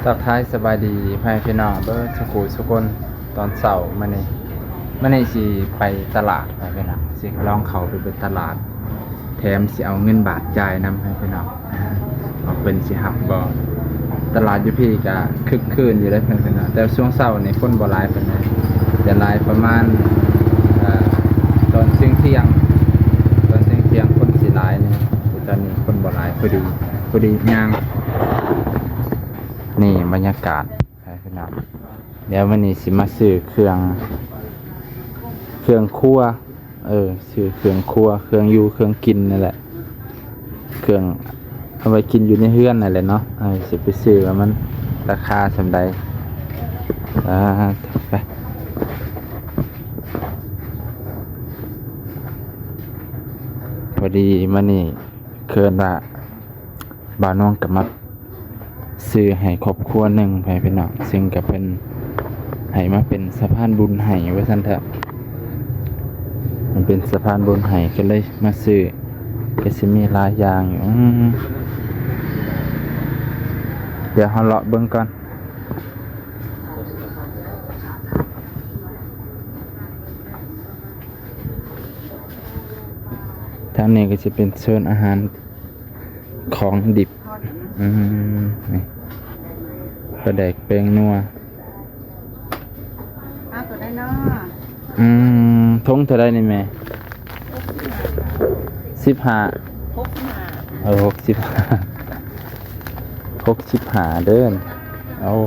ທັກທາຍສະບາຍດີພໍ່ແມ່ພີ່ນ້ອງເບິດສູ່ຜູ້ສູ່ຄົນ. ຕອນເຊົ້າມື້ນີ້ ມື້ນີ້ຊິໄປຕະຫຼາດ ພໍ່ແມ່ພີ່ນ້ອງ, ຊິລອງເຂົ້າໄປເບິ່ງຕະຫຼາດ ແຖມຊິເອົາເງິນບາດຈ່າຍນຳ ພໍ່ແມ່ພີ່ນ້ອງ ວ່າເພິ່ນຊິຮັບບໍ່. ຕະຫຼາດຢູ່ພີ້ກະຄຶກຄື້ນຢູ່ເດ້ ພໍ່ແມ່ພີ່ນ້ອງ, ແຕ່ຊ່ວງເຊົ້ານີ້ຄົນບໍ່ຫຼາຍປານໃດ, ຈະຫຼາຍປະມານ ເອີ ຕອນເທີ່ຍງໆ ຕອນເທີ່ຍງໆຄົນຊິຫຼາຍແດ່, ແຕ່ຕອນນີ້ຄົນບໍ່ຫຼາຍ ພໍດີ ພໍດີຍ່າງ. ນີ້ບັນຍາກາດ ພີ່ນ້ອງ. ດຽວມື້ນີ້ຊິມາຊື້ເຄື່ອງ ເຄື່ອງຄົວ ເອີ ຊື້ເຄື່ອງຄົວ ເຄື່ອງຢູ່ເຄື່ອງກິນນັ້ນແຫຼະ, ເຄື່ອງເອົາໄວ້ກິນຢູ່ໃນເຮືອນນັ້ນແຫຼະເນາະ. ເອີ ຊິໄປຊື້ວ່າມັນລາຄາສ່ຳໃດ. ອ່າ ໄປ ພໍດີມື້ນີ້ ຄືວ່າບ່າວນວງກໍມາ ຊື້ໃຫ້ຄອບຄົວໜຶ່ງ ພໍ່ແມ່ພີ່ນ້ອງ, ເຊິ່ງກໍເພິ່ນໃຫ້ມາເປັນສະພານບຸນໃຫ້ວ່າຊັ້ນເຖາະ, ມາເປັນສະພານບຸນໃຫ້ ກໍເລີຍມາຊື້. ກໍຊິມີຫຼາຍຢ່າງຢູ່. ອືມ ດຽວເຮົາເລາະເບິ່ງກ່ອນ. ທາງນີ້ກໍຊິເປັນໂຊນອາຫານ ຂອງດິບ. ອືມ ນີ້ ປາແດກ ແປ້ງນົວ. ເອົາຕົວໃດເນາະ? ອືມ ຖົງເທົ່າໃດນີ້ແມ່? ສິບຫ້າ. ຫົກສິບຫ້າ. ເອີ ຫົກສິບຫ້າ ຫົກສິບຫ້າເດີ. ເອົາ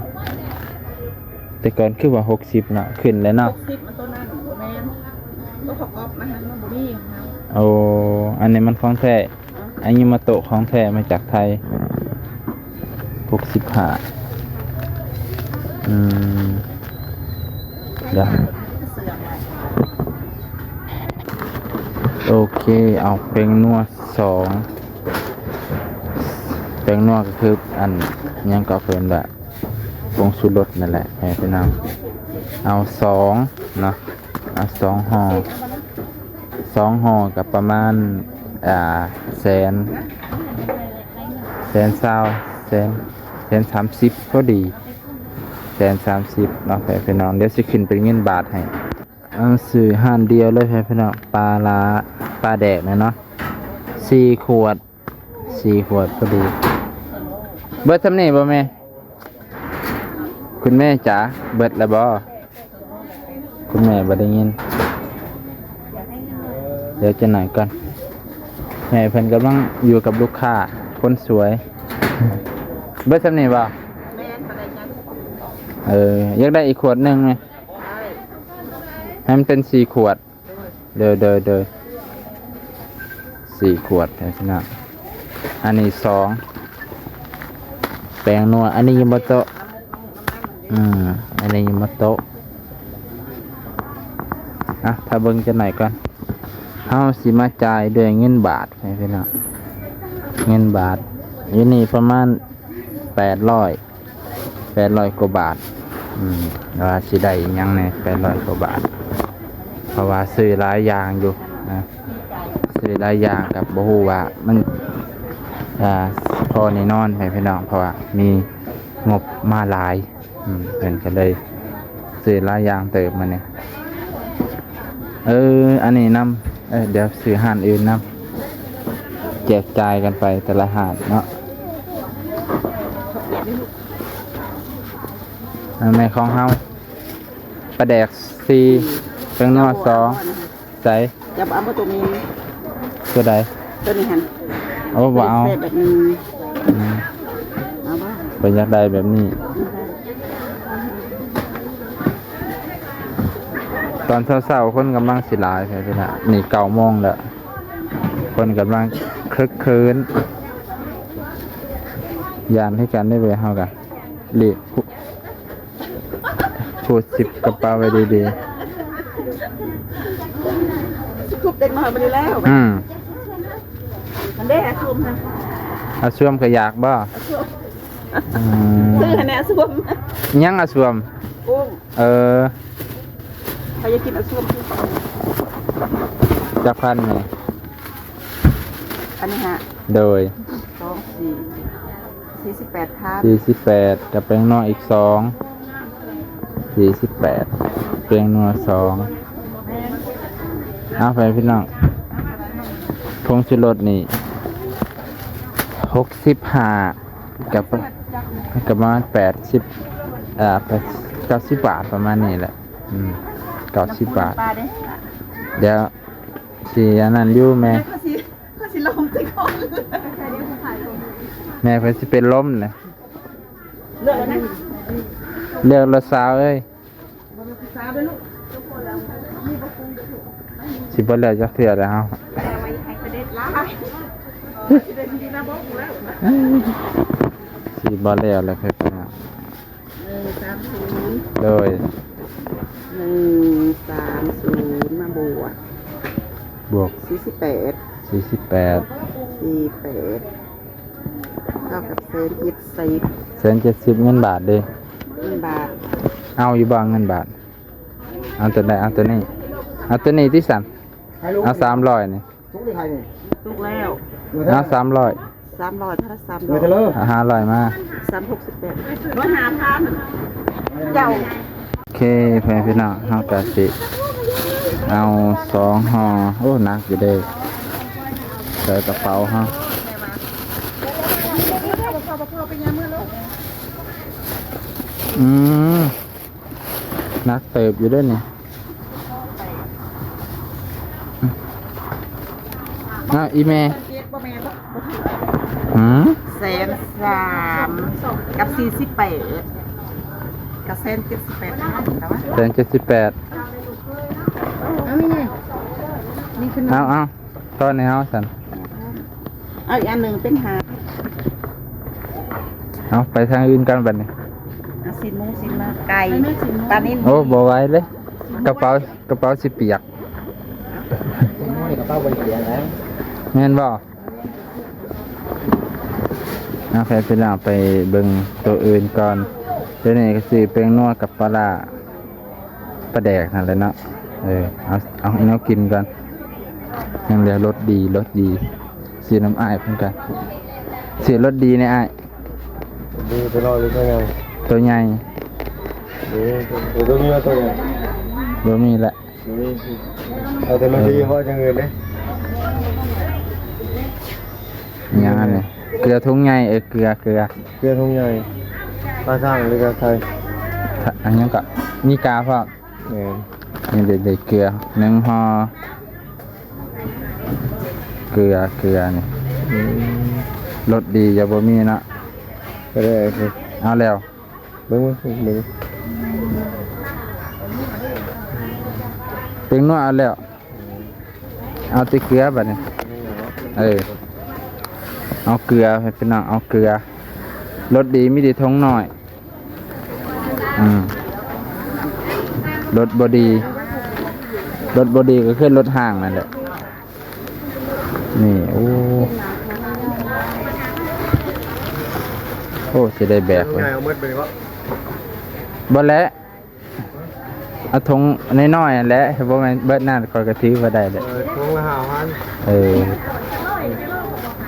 ແຕ່ກ່ອນຄືວ່າຫົກສິບເນາະ, ຂຶ້ນແລ້ວເນາະ. ຫົກສິບມັນຕົວນັ້ນ ບໍ່ແມ່ນ ຕົວປະກອບມັນ ມັນບໍ່ມີຂອງເຮົາ. ໂອ້ ອັນນີ້ມັນຂອງແທ້. ອາ ອາຍິມາໂຕະຂອງແທ້ມາຈາກໄທ. ຫົກສິບຫ້າ. ອືມ ດຽວ ໂອເຄ ເອົາແປ້ງນົວສອງ. ແປ້ງນົວກໍຄືອັນຫຍັງກໍເອີ້ນວ່າ ຜົງຊູລົດນັ້ນແຫຼະ ໃຫ້ພີ່ນ້ອງ. ເອົາສອງເນາະ, ເອົາສອງຫໍ່. ສອງຫໍ່ກໍປະມານ ອ່າ ແສນ ແສນຊາວ ແສນ ແສນສາມສິບພໍດີ, ແສນສາມສິບເນາະ ໃຫ້ພີ່ນ້ອງ. ດຽວຊິຂຶ້ນເປັນເງິນບາດໃຫ້. ເອົາ ຊື້ຮ້ານດຽວເລີຍ ໃຫ້ພີ່ນ້ອງ. ປາຫຼາ ປາແດກນີ້ເນາະ ສີ່ຂວດ. ສີ່ຂວດພໍດີ. ເບິດສ່ຳນີ້ບໍ່ແມ່? ຄຸນແມ່ຈ໋າ ເບິດແລ້ວບໍ່? ຄຸນແມ່ບໍ່ໄດ້ຍິນ. ດຽວຈັກໜ້ອຍກ່ອນ, ແມ່ເພິ່ນກຳລັງຢູ່ກັບລູກຄ້າຄົນສວຍ. ເບິດສ່ຳນີ້ບໍ່? ແມ່ນ ບໍ່ໄດ້ຈັກ. ເອີ ຢາກໄດ້ອີກຂວດໜຶ່ງແມະ, ໃຫ້ມັນເປັນສີ່ຂວດ. ໂດຍ ໂດຍ ໂດຍ ສີ່ຂວດ ໃຫ້ພີ່ນ້ອງ. ອັນນີ້ສອງ ແປ້ງນົວ. ອັນນີ້ຢູ່ບໍ່ໂຕະ? ອືມ ອັນນີ້ຢູ່ບໍ່ໂຕະ? ອ່ະ ຖ້າເບິ່ງຈັກໜ້ອຍກ່ອນ. ເຮົາຊິມາຈ່າຍດ້ວຍເງິນບາດ ໃຫ້ພີ່ນ້ອງ. ເງິນບາດຢູ່ນີ້ປະມານແປດຮ້ອຍ ແປດຮ້ອຍກວ່າບາດ. ອືມ ວ່າຊິໄດ້ອີ່ຫຍັງແດ່ ແປດຮ້ອຍກວ່າບາດ, ເພາະວ່າຊື້ຫຼາຍຢ່າງຢູ່ນະ, ຊື້ຫຼາຍຢ່າງກໍບໍ່ຮູ້ວ່າມັນ ອ່າ ພໍແນ່ນອນໃຫ້ພີ່ນ້ອງ, ເພາະວ່າມີງົບມາຫຼາຍ. ອືມ ເພິ່ນກໍເລີຍຊື້ຫຼາຍຢ່າງເຕີບມື້ນີ້. ເອີ ອັນນີ້ນຳ. ເອີ ດຽວຊື້ຮ້ານອື່ນນຳ, ແຈກຈ່າຍກັນໄປແຕ່ລະຮ້ານເນາະ. ອັນໃໝ່ຂອງເຮົາ ປາແດກສີ່ ແປ້ງນົວສອງ. ໃສ? ຈະເອົາບໍ່ຕົວນີ້? ຕົວໃດ? ຕົວນີ້ຫັ້ນ. ໂອ້ ບໍ່ເອົາ. ແບບນີ້. ອືມ ເອົາບໍ່? ເພິ່ນຢາກໄດ້ແບບນີ້. ຕອນເຊົ້າໆຄົນກຳລັງຊິຫຼາຍແທ້ໆນະ, ນີ້ເກົ້າໂມງແລ້ວ, ຄົນກຳລັງຄຶກຄື້ນ. ຢ້ານຄືກັນເດ້ເວີຍ ເຮົາກະລີກ ຜູ້ຊິບກະເປົາໄວ້ດີໆ. ຊິຄຸບເດັກນ້ອຍບໍ່ໄດ້ແລ້ວ. ອືມ ອັນເດ້ ອາສົມນະ. ອາສົມກະຢາກບໍ່? ອືມ ຊື້ໃຫ້ແດ່ ອາສົມ. ຫຍັງອາສົມ? ກຸ້ງ. ເອີ ໃຜຢາກກິນອາສົມ? ຈັກພັນນີ້? ອັນນີ້ຫະ. ໂດຍ ສອງ ສີ່ ສີ່ສິບແປດພັນ ສີ່ສິບແປດ ກັບແປ້ງນົວອີກສອງ ສີ່ສິບແປດ ແປ້ງນົວສອງ. ເອົາໄປພີ່ນ້ອງ ຜົງຊູລົດນີ້ຫົກສິບຫ້າ ກັບ ກັບປະມານແປດສິບ ເອີ ແປດ ເກົ້າສິບບາດ ປະມານນີ້ແຫຼະ. ອືມ ເກົ້າສິບບາດ. ດຽວຊິອັນນັ້ນຢູ່ແມ່ ເຂົາຊິ ເຂົາຊິລົມໃສ່ກ່ອນ ແມ່ເພິ່ນຊິເປັນລົມແຫຼະ. ເລືອກແລ້ວນະ ເລືອກແລ້ວສາວເອີຍ. ສາວເດີລູກ ຊິບໍ່ແລ້ວຈັກເທື່ອແລ້ວ ແຕ່ວ່າຢ່າໃຫ້ເຂົາເດັດຫຼາຍ ຊິບໍ່ແລ້ວແລ້ວເພິ່ນວ່າ. ໜຶ່ງສາມສູນ ໂດຍ ໜຶ່ງສາມສູນ ມາບວກ ບວກສີ່ສິບແປດ ສີ່ສິບແປດ ສີ່ແປດ ເທົ່າກັບແສນເຈັດສິບ ແສນເຈັດສິບ ເງິນບາດເດ້ ເງິນບາດ. ເອົາຢູ່ບໍ່ເງິນບາດ? ເອົາຕົວໃດ? ເອົາຕົວນີ້ ເອົາຕົວນີ້ຕິຊັ້ນ ເອົາສາມຮ້ອຍນີ້ ສຸກຫຼືໄຂ່ນີ້? ສຸກແລ້ວ ເອົາສາມຮ້ອຍ ສາມຮ້ອຍ ເທົ່າໃດ? ສາມຮ້ອຍ ເອົາຫ້າຮ້ອຍມາ ສາມຫົກສິບແປດ ຮ້ອຍຫ້າພັນ ເຈົ້າ. ໂອເຄ ພໍ່ແມ່ພີ່ນ້ອງ ເຮົາກະຊິເອົາສອງຫໍ່. ໂອ້ ໜັກຢູ່ເດ້ ໃສ່ກະເປົາເຮົາ. ອືມ ໜັກເຕີບຢູ່ເດ້ນີ້. ອ້າວ ອີ່ແມ່ ບໍ່ແມ່ນບໍ່ ຫືມ ແສນສາມກັບສີ່ສິບແປດ ກະແສນເຈັດສິບແປດ ແສນເຈັດສິບແປດ. ເອົາ ນີ້ ນີ້ຂຶ້ນມາ ເອົາ ເອົາ ຕໍ່ໃຫ້ເຮົາຊັ້ນ. ເອົາອີກອັນໜຶ່ງເປັນຫ້າ. ເອົາ ໄປທາງອື່ນກ່ອນບັດນີ້. ອ່ະ ຊີ້ນໝູ ຊີ້ນໝູ ໄກ່ ປານິນ. ໂອ້ ບໍ່ໄຫວເລີຍ ກະເປົາ ກະເປົາຊິປຽກ. ກະເປົາບໍ່ໄດ້ປຽກນະ ແມ່ນບໍ່? ເອົາ ໄປ ພີ່ນ້ອງ ໄປເບິ່ງໂຕອື່ນກ່ອນ. ໂຕນີ້ກະຊິເປັນນົວກັບປາຮ້າ ປາແດກຫັ້ນແຫຼະເນາະ. ເອີ ເອົາ ເອົາແນວກິນກ່ອນ. ຍັງເຫຼືອລົດດີ ລົດດີ ຊື້ນຳອ້າຍເພິ່ນກ່ອນ. ຊື້ລົດດີແດ່ອ້າຍ. ດີ ໂຕນ້ອຍຫຼືໂຕໃຫຍ່? ໂຕໃຫຍ່. ເອີ ໂຕນີ້ວ່າໂຕໃຫຍ່ ບໍ່ມີລະ. ເອົາແຕ່ລົດດີ ເວົ້າຢ່າງອື່ນເດ້. ຫຍັງອັນນີ້? ເກືອຖົງໃຫຍ່. ເອີ ເກືອ ເກືອ ເກືອຖົງໃຫຍ່. ຕາຊ່າງຫຼືກະໄທ? ອັນຫຍັງກະ ມີກາພ້ອມ. ແມ່ນ. ນີ້ເດ້ ເກືອໜຶ່ງຫໍ່ ເກືອ ເກືອນີ້. ອືມ ລົດດີຢ່າບໍ່ມີເນາະ. ກະໄດ້ ເອົາແລ້ວ. ເບິ່ງ ເບິ່ງ ເບິ່ງ ເປັນນົວເອົາແລ້ວ. ເອົາແຕ່ເກືອບັດນີ້. ເອີ ເອົາເກືອ ພີ່ນ້ອງ ເອົາເກືອ. ລົດດີມີແຕ່ຖົງນ້ອຍ. ອືມ ລົດບໍ່ດີ ລົດບໍ່ດີກະຄືລົດຫ້າງນັ້ນແຫຼະ. ນີ້ ໂອ້ ໂອ້ ຊິໄດ້ແບກເລີຍ. ເອົາໝົດໄປບໍ່? ບໍ່ແຫຼະ ເອົາຖົງນ້ອຍໆຫັ້ນແຫຼະ. ບໍ່ແມ່ນເບິດນັ້ນ ຂ້ອຍກະຖືບໍ່ໄດ້ແຫຼະ. ເອີ ຖົງລະຫ້າພັນ. ເອີ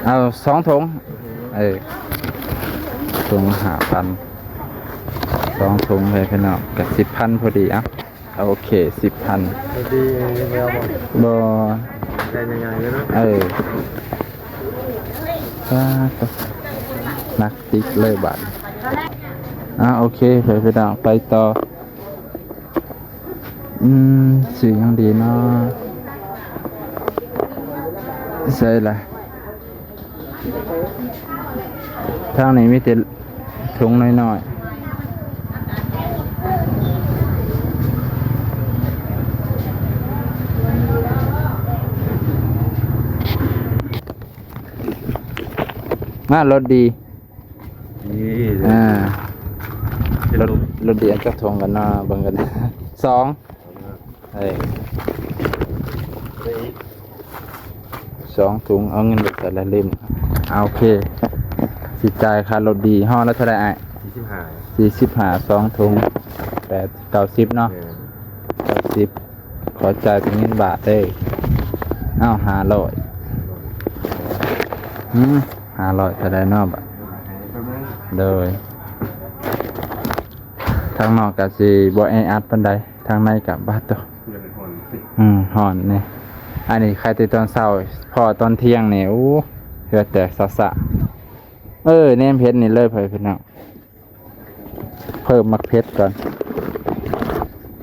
ເອົາສອງຖົງ. ເອີ ຖົງລະຫ້າພັນ ສອງຖົງເລີຍພີ່ນ້ອງ ກະສິບພັນພໍດີ. ເອົາ ໂອເຄ ສິບພັນ. ດີແລ້ວບໍ່? ບໍ່ ໃຫຍ່ໆເລີຍເນາະ. ເອີ ປາດໂທ້ ໜັກຕິກເລີຍບາດ. ອ່າ ໂອເຄ ໄປພີ່ນ້ອງ ໄປຕໍ່. ອືມ ຊື່ຫຍັງດີເນາະ? ໃສ່ລະ ທາງນີ້ມີແຕ່ຖົງນ້ອຍໆ. ມາ ລົດດີ. ນີ້ ອ່າ ລົດ ລົດດີ. ເອົາຈັກຖົງກັນເນາະ ເບິ່ງກັນ. ສອງ ເອີ ສອງຖົງ. ເອົາເງິນໄປໃສ່ລະລືມ. ອ່າ ໂອເຄ ຊິຈ່າຍຄ່າລົດດີ. ຫໍ່ລະເທົ່າໃດອ້າຍ? ສີ່ສິບຫ້າ ສີ່ສິບຫ້າ ສອງຖົງ ແປດ ເກົ້າສິບເນາະ. ແມ່ນ ເກົ້າສິບ. ຂໍຈ່າຍເປັນເງິນບາດເດີ້. ເອົາ ຫ້າຮ້ອຍ. ຫືມ ຫ້າຮ້ອຍເທົ່າໃດເນາະບາດ? ປະມານ ໂດຍ ທາງນອກກະຊິບໍ່ແອອັດປານໃດ ທາງໃນກະບາດໂຕ ອືມ ຮ້ອນນີ້. ອັນນີ້ໄຄແຕ່ຕອນເຊົ້າ ພໍ້ຕອນທ່ຽງນີ້ ໂອ້ ເຫື່ອແຕກຊະໆ. ເອີ ແນມເຫັນນີ້ເລີຍ ພໍ່ແມ່ພີ່ນ້ອງ. ເພີ່ມໝາກເຜັດກ່ອນ.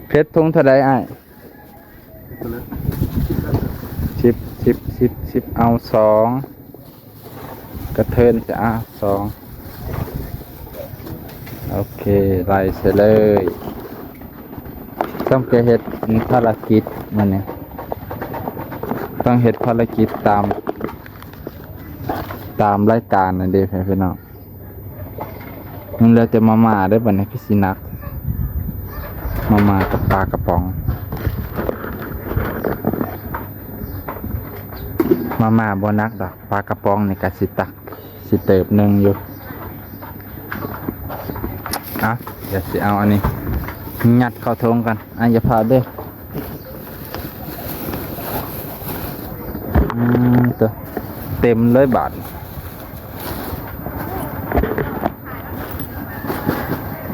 ເຜັດຖົງເທົ່າໃດອ້າຍ? ສິບ ສິບ ສິບ ສິບ ເອົາສອງ. ກະເທີນຈະ ອາ ສອງ. ໂອເຄ ໄລ່ໃສ່ເລີຍ. ຊ້ຳກະເຮັດພາລະກິດມື້ນີ້ ຕ້ອງເຮັດພາລະກິດຕາມ ຕາມລາຍການນັ້ນເດ້ ພີ່ນ້ອງ. ມັນເຫຼືອແຕ່ມາມ່າເດີ້ ບັດນີ້ຄືຊິໜັກ ມາມ່າກັບປາກະປ໋ອງ. ມາມ່າບໍ່ໜັກດອກ ປາກະປ໋ອງນີ້ກະຊິຕັກ ຊິເຕີບໜຶ່ງຢູ່. ເອົາ ດຽວຊິເອົາອັນນີ້ຍັດເຂົ້າຖົງກ່ອນ. ອ່ະ ຢ່າພາດເດີ້. ອືມ ໂຕ ເຕັມເລີຍບາດນີ້.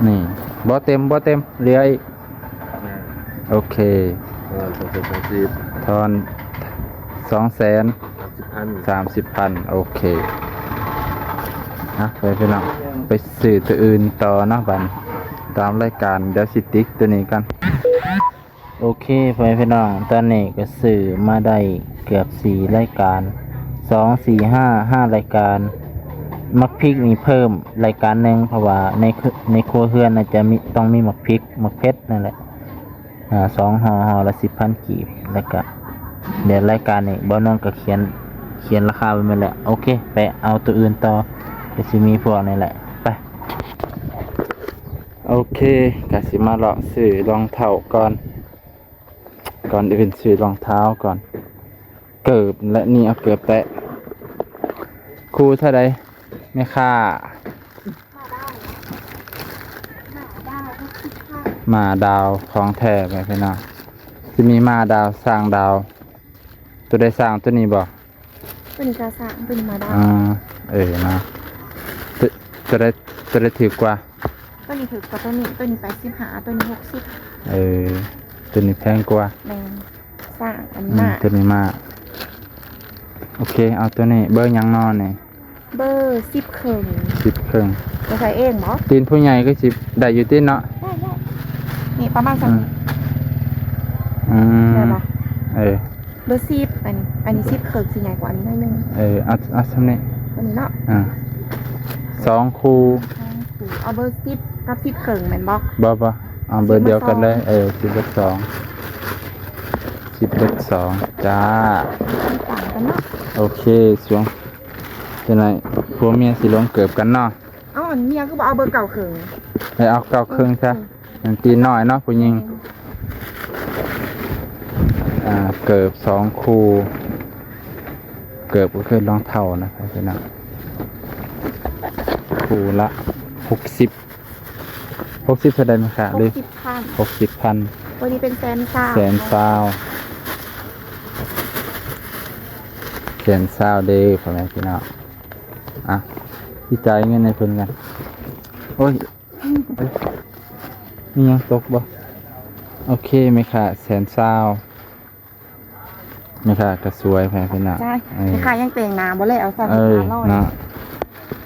ນີ້ ບໍ່ເຕັມ ບໍ່ເຕັມ ເຫຼືອອີກ. ໂອເຄ ທອນສອງແສນສາມສິບພັນ ໂອເຄ. ອ່ະ ໄປພີ່ນ້ອງ ໄປຊື້ໂຕອື່ນຕໍ່ເນາະ ບັດນີ້ ຕາມລາຍການ. ດຽວຊິຕິກໂຕນີ້ກ່ອນ. ໂອເຄ ພໍ່ແມ່ພີ່ນ້ອງ ຕອນນີ້ກະຊື້ມາໄດ້ເກືອບສີ່ລາຍການ ສອງ ສີ່ ຫ້າ ຫ້າລາຍການ. ໝາກພິກນີ້ເພີ່ມລາຍການໜຶ່ງ ເພາະວ່າໃນ ໃນຄົວເຮືອນໜ້າຈະມີ ຕ້ອງມີໝາກພິກ ໝາກເຜັດນັ້ນແຫຼະ. ອ່າ ສອງຫໍ່ ຫໍ່ລະສິບພັນກີບ. ແລ້ວກະ ດຽວລາຍການນີ້ ບ່າວນວນກະຂຽນ ຂຽນລາຄາໄວ້ໝົດແລ້ວ. ໂອເຄ ໄປເອົາໂຕອື່ນຕໍ່ ກະຊິມີພວກນີ້ແຫຼະ ໄປ. ໂອເຄ ກະຊິມາເລາະຊື້ລອງເທົ້າກ່ອນ. ກ່ອນອື່ນຊື້ລອງເທົ້າກ່ອນ ເກີບ ແລະ ນີ້ເອົາເກີບແຕະ. ຄູ່ເທົ່າໃດແມ່ຄ້າ? ໝາດາວຂອງແທ້ແມ່ພີ່ນ້ອງ. ຊິມີໝາດາວ ຊ້າງດາວ. ໂຕໃດຊ້າງ? ໂຕນີ້ບໍ່? ໂຕນີ້ກະຊ້າງ ໂຕນີ້ໝາດາວ. ອ່າ ເອີເນາະ ໂຕ ໂຕໃດ ໂຕໃດຖືກກວ່າ? ໂຕນີ້ຖືກກວ່າໂຕນີ້ ໂຕນີ້ແປດສິບຫ້າ ໂຕນີ້ຫົກສິບ. ເອີ ໂຕນີ້ແພງກວ່າ. ແມ່ນ ຊ້າງ ອັນນີ້ ອືມ ມ້າ ໂຕນີ້ມ້າ. ໂອເຄ ເອົາໂຕນີ້. ເບີຫຍັງນໍນີ້? ເບີສິບເຄິ່ງ. ສິບເຄິ່ງ ຈະໃສ່ເອງບໍ່? ຕີນຜູ້ໃຫຍ່ຄືຊິໄດ້ຢູ່ຕິເນາະ? ໄດ້ ໄດ້ ນີ້ປະມານສ່ຳນີ້. ອືມ ອືມ ໄດ້ບໍ່? ເອີ ເບີສິບ. ອັນນີ້ ອັນນີ້ສິບເຄິ່ງ ຊິໃຫຍ່ກວ່າອັນນີ້ໜ້ອຍໜຶ່ງ. ເອີ ເອົາ ເອົາສ່ຳນີ້ ອັນນີ້ເນາະ. ອ່າ ສອງຄູ່ ສອງຄູ່. ເອົາເບີສິບກັບສິບເຄິ່ງແມ່ນບໍ່? ບໍ່ ບໍ່ ເອົາເບີດຽວກັນເລີຍ. ສິບເບີສອງ. ເອີ ສິບເບີສອງ ສິບເບີສອງ ຈ້າ. ຕ່າງກັນເນາະ. ໂອເຄ ຊ່ວງ ຈັ່ງໃດຜົວເມຍຊິລວມເກີບກັນເນາະ. ເອົາ ອັນເມຍຄືບໍ່ເອົາເບີເກົ້າເຄິ່ງ? ເອີ ເອົາເກົ້າເຄິ່ງຊະ. ອືມ ມັນຕີນ້ອຍເນາະ ຜູ້ຍິງ. ອ່າ ເກີບສອງຄູ່ ເກີບກໍຄືລອງເທົ້ານະພີ່ນ້ອງ. ຄູ່ລະຫົກສິບ. ຫົກສິບເທົ່າໃດແມ່ຄ້າ? ຫົກສິບພັນ. ຫົກສິບພັນ. ໂຕນີ້ເປັນແສນຊາວ. ແສນຊາວ ແສນຊາວເດີ້ ພໍ່ແມ່ພີ່ນ້ອງ. ອ່ະ ຊິຈ່າຍເງິນໃຫ້ເພິ່ນກັນ. ໂອ້ຍ ເອີຍ ມີຫຍັງຕົກບໍ່? ໂອເຄ ແມ່ຄ້າ ແສນຊາວ. ແມ່ຄ້າກະສວຍ ພໍ່ແມ່ພີ່ນ້ອງ. ໃຊ່ ເອີ ແມ່ຄ້າຍັງແຕ່ງໜ້າບໍ່ແລ້ວ ເອີ ເນາະ.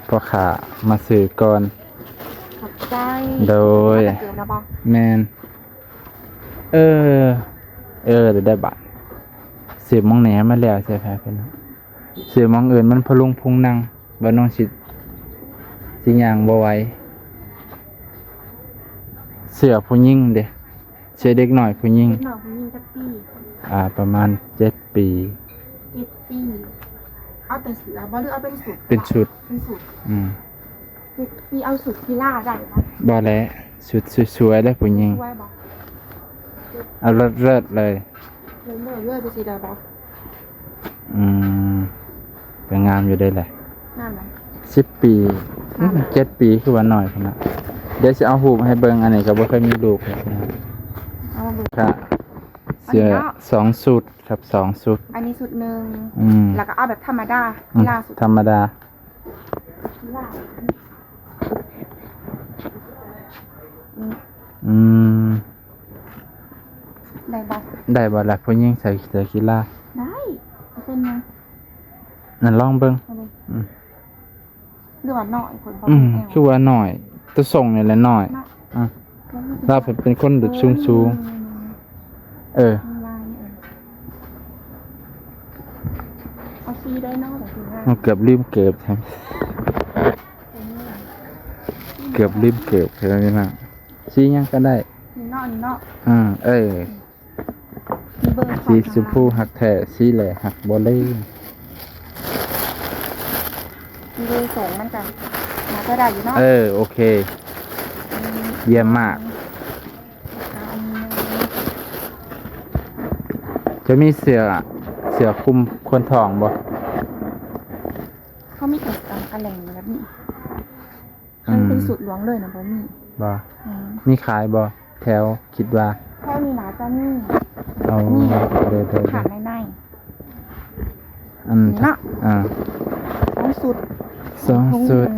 ພໍ່ຄ້າມາຊື້ກ່ອນ. ຂອບໃຈ. ໂດຍ. ເອົາແຕ່ເກີບນະບໍ່? ແມ່ນ. ເອີ ເອີ ໄດ້ບາດ ຊື້ໝ່ອງນີ້ໃຫ້ມັນແລ້ວ ໃສ່ ພໍ່ແມ່ພີ່ນ້ອງ. ຊື້ໝ່ອງອື່ນມັນພະລຸງພຸງນັ່ງ ບ່າວນວນຊິ ຊິຍ່າງບໍ່ໄຫວ. ເສື້ອຜູ້ຍິງເດ້ ເສື້ອເດັກນ້ອຍຜູ້ຍິງ. ເດັກນ້ອຍຜູ້ຍິງຈັກປີ? ອ່າ ປະມານເຈັດປີ. ເຈັດປີ. ເອົາແຕ່ເສື້ອບໍ່ ຫຼືເອົາເປັນຊຸດ? ເປັນຊຸດ. ເປັນຊຸດ. ອືມ. ມີເອົາຊຸດກິລາໄດ້ບໍ່? ບໍ່ແຫຼະ ຊຸດສວຍໆເດ້ຜູ້ຍິງ. ສວຍບໍ່? ເອົາເລີດໆເລີຍ. ເລີດໆເລີຍ ໄປຊິໄດ້ບໍ່? ອືມ ກໍງາມຢູ່ເດ້ແຫຼະ. ງາມຫຼາຍ. ສິບປີ. ງາມຫຼາຍ. ເຈັດປີຄືວ່ານ້ອຍພຸ້ນນະ. ດຽວຊິເອົາຮູບໃຫ້ເບິ່ງ. ອັນນີ້ກໍບໍ່ເຄີຍມີລູກ. ເອົາມາເບິ່ງ. ເສື້ອສອງຊຸດຄັບ ສອງຊຸດ. ອັນນີ້ຊຸດໜຶ່ງ. ອືມ ແລ້ວກໍເອົາແບບທຳມະດາ. ອືມ ກິລາຊຸດທຳມະດາ. ກິລາ. ອືມ ໄດ້ບໍ່? ໄດ້ບໍ່ລະ ຜູ້ຍິງໃສ່ເສື້ອກິລາ? ໄດ້ ເປັນຫຍັງ? ນັ້ນລອງເບິ່ງ. ເອົາເລີຍ. ອືມ ຫຼືວ່ານ້ອຍໂພດບໍ່? ອືມ ແອວ ຄືວ່ານ້ອຍ ຕົວຊົງນີ້ແຫຼະນ້ອຍ. ເນາະ ອືມ ລາວເປັນຄົນແບບສູງໆ. ເອີ ເອີ ມີລາຍ ເອີ ເອົາສີໃດເນາະ ແບບນີ້ນະ. ເກືອບລືມເກີບ ເອີ ເກືອບລືມເກີບ ເອີ ນີ້ນະ ສີຫຍັງກໍໄດ້ ນີ້ເນາະ ນີ້ເນາະ. ອືມ ເອີ ມີເບີຂອງ ສີຊົມພູຮັກແທ້ ສີແຫຼຮັກບໍ່ລືມ. ມີເບີສອງ ມັນກໍໜ້າຈະໄດ້ຢູ່ເນາະ. ເອີ ໂອເຄ ອືມ ຢ້ຽມມາກ. ເອົາອັນນີ້ ຈະມີເສື້ອ ເສື້ອຄຸມຄົນທ້ອງບໍ່? ເຂົາມີແຕ່ກະແຫຼງແບບນີ້. ຄັນເປັນ ອືມ ຊຸດຫຼວງເລີຍນະ ບໍ່ມີ. ບໍ່? ອືມ ມີຂາຍບໍ່? ແຖວ ຄິດວ່າ ແຖວນີ້ໜ້າຈະມີ. ເອົາ ມີ ເດີໆໆ ຂາຍໃນໆ ອັນນີ້ເນາະ. ອ່າ ສອງຊຸດ ສອງຊຸດ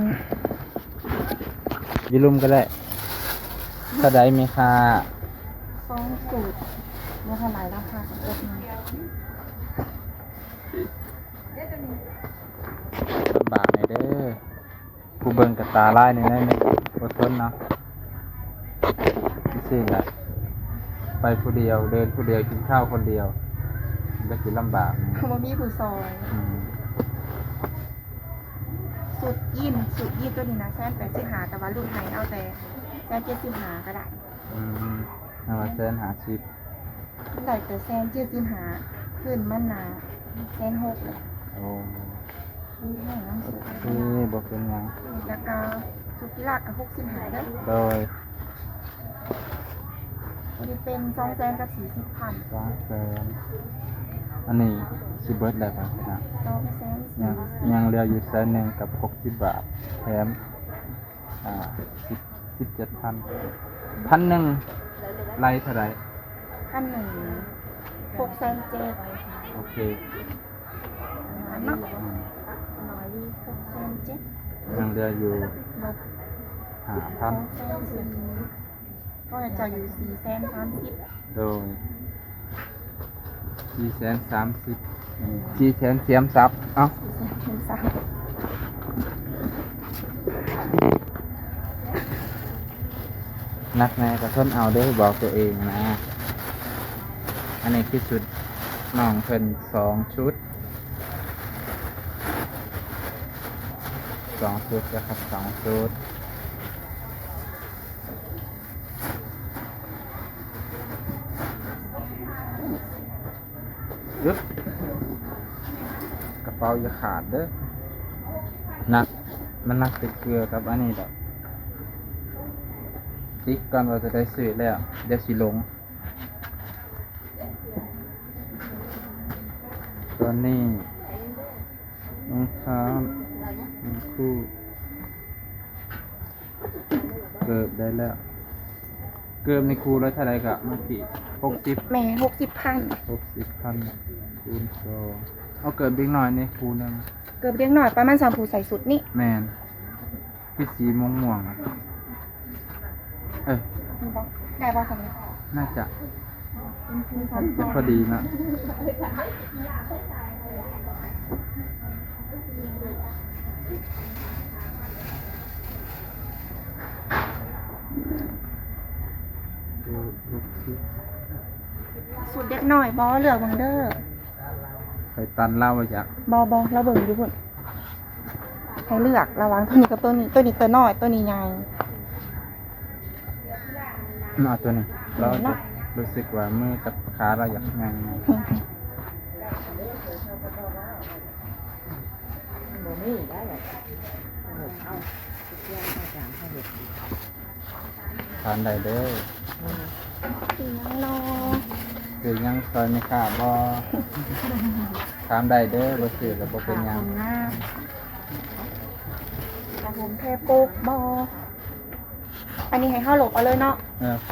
ຢູ່ລຸ່ມກໍໄດ້. ເທົ່າໃດແມ່ຄ້າ? ສອງຊຸດ ບໍ່ເທົ່າໃດລາຄາກໍເກີດມາ. ລຳບາກແດ່ເດີ. ຜູ້ເບິ່ງກໍຕາລາຍແດ່ໜ້ອຍໜຶ່ງ ອົດທົນເນາະ ຈັ່ງຊີ້ແຫຼະ. ໄປຜູ້ດຽວ ເດີນຜູ້ດຽວ ກິນຂ້າວຄົນດຽວ ມັນກໍຊິລຳບາກ ບໍ່ມີຜູ້ຊ່ອຍ. ອືມ ຊຸດຢີນ ຊຸດຢີນຕົວນີ້ນະ ແສນແປດສິບຫ້າ ແຕ່ວ່າລຸ້ນໃຫ້ເອົາແຕ່ແສນເຈັດສິບຫ້າກໍໄດ້. ອືມ ເອົາວ່າແສນຫ້າສິບ ໄດ້ແຕ່ແສນເຈັດສິບຫ້າ ຄືນມັນນະແສນຫົກແຫຼະ. ໂອ້ ໂອເຄ ບໍ່ເປັນຫຍັງ. ແລ້ວກໍຊຸດກິລາກໍຫົກສິບຫ້າເດີ. ໂດຍ ຕົວນີ້ເປັນສອງແສນກັບສີ່ສິບພັນ. ສອງແສນ ອັນນີ້ຊິເບິດແລ້ວບໍ່ນະ? ສອງແສນ ຍັງ ຍັງເຫຼືອຢູ່ແສນໜຶ່ງກັບຫົກສິບບາດ ແຖມ ອ່າ ສິບ ສິບເຈັດພັນ. ພັນໜຶ່ງ ໄລ່ເທົ່າໃດ? ພັນໜຶ່ງ ຫົກແສນເຈັດ. ໂອເຄ ປະມານເນາະ. ອືມ ຫົກແສນເຈັດ ຍັງເຫຼືອຢູ່ຫ້າພັນ. ສອງແສນສີ່ ກໍໃຫ້ເຈົ້າຢູ່ສີ່ແສນສາມສິບ. ໂດຍ ສີ່ແສນສາມສິບ ສີ່ແສນສາມສິບ. ເອົ້າ ສີ່ແສນສາມສິບ ໜັກແນ່ກໍທົນເອົາເດີ ບອກຕົວເອງນະ. ອັນນີ້ຄືຊຸດນ້ອງເພິ່ນສອງຊຸດ ສອງຊຸດເດີຄັບ ສອງຊຸດ. ອຶບ ກະເປົາຢ່າຂາດເດີ. ໜັກ ມັນໜັກຕິດເກືອກັບອັນນີ້ດອກ. ຕິດກ່ອນວ່າຈະໄດ້ຊື້ແລ້ວ ດຽວຊິຫຼົງ. ຕອນນີ້ ຮອງເທົ້າ ໜຶ່ງຄູ່ ເກີບໄດ້ແລ້ວ. ເກີບນີ້ຄູ່ລະເທົ່າໃດກະເມື່ອກີ້? ຫົກສິບ ແມ່ນ ຫົກສິບພັນ ຫົກສິບພັນ ຄູນສອງ. ເອົາເກີບເດັກນ້ອຍນີ້ຄູ່ໜຶ່ງ. ເກີບເດັກນ້ອຍປະມານສ່ຳຜູ້ໃສ່ຊຸດນີ້. ແມ່ນ ຄືສີມ່ວງໆ ອະ ເອີ ນີ້ບໍ່ ໄດ້ບໍ່ຊັ້ນນີ້? ໜ້າຈະ ເປັນ ເປັນພໍດີເນາະ. ເອີ ເອີ ເອີ ຊຸດເດັກນ້ອຍບໍ່? ເລືອກເບິ່ງເດີ. ໄປຕັນລາວບໍ່ຈັກ. ບໍ່ ບໍ່ ລາວເບິ່ງຢູ່ພຸ້ນ. ໃຫ້ເລືອກລະຫວ່າງໂຕນີ້ກັບໂຕນີ້. ໂຕນີ້ໂຕນ້ອຍ ໂຕນີ້ໃຫຍ່. ເອົາໂຕນີ້. ເນາະ ລາວຈະຮູ້ສຶກວ່າມືກັບຂາລາວຢາກໃຫຍ່. ບໍ່ມີໄດ້. ຖາມໄດ້ເດີ. ຊື້ຫຍັງເນາະ? ຊື້ຫຍັງຊ່ອຍແມ່ຄ້າບໍ່? ຖາມໄດ້ເດີ ບໍ່ຊື້ກໍບໍ່ເປັນຫຍັງ. ຜ້າຫົ່ມແພປົກບໍ່? ອັນນີ້ໃຫ້ເຮົາລົບເອົາເລີຍເນາະ. ເອີ ໂອເຄ.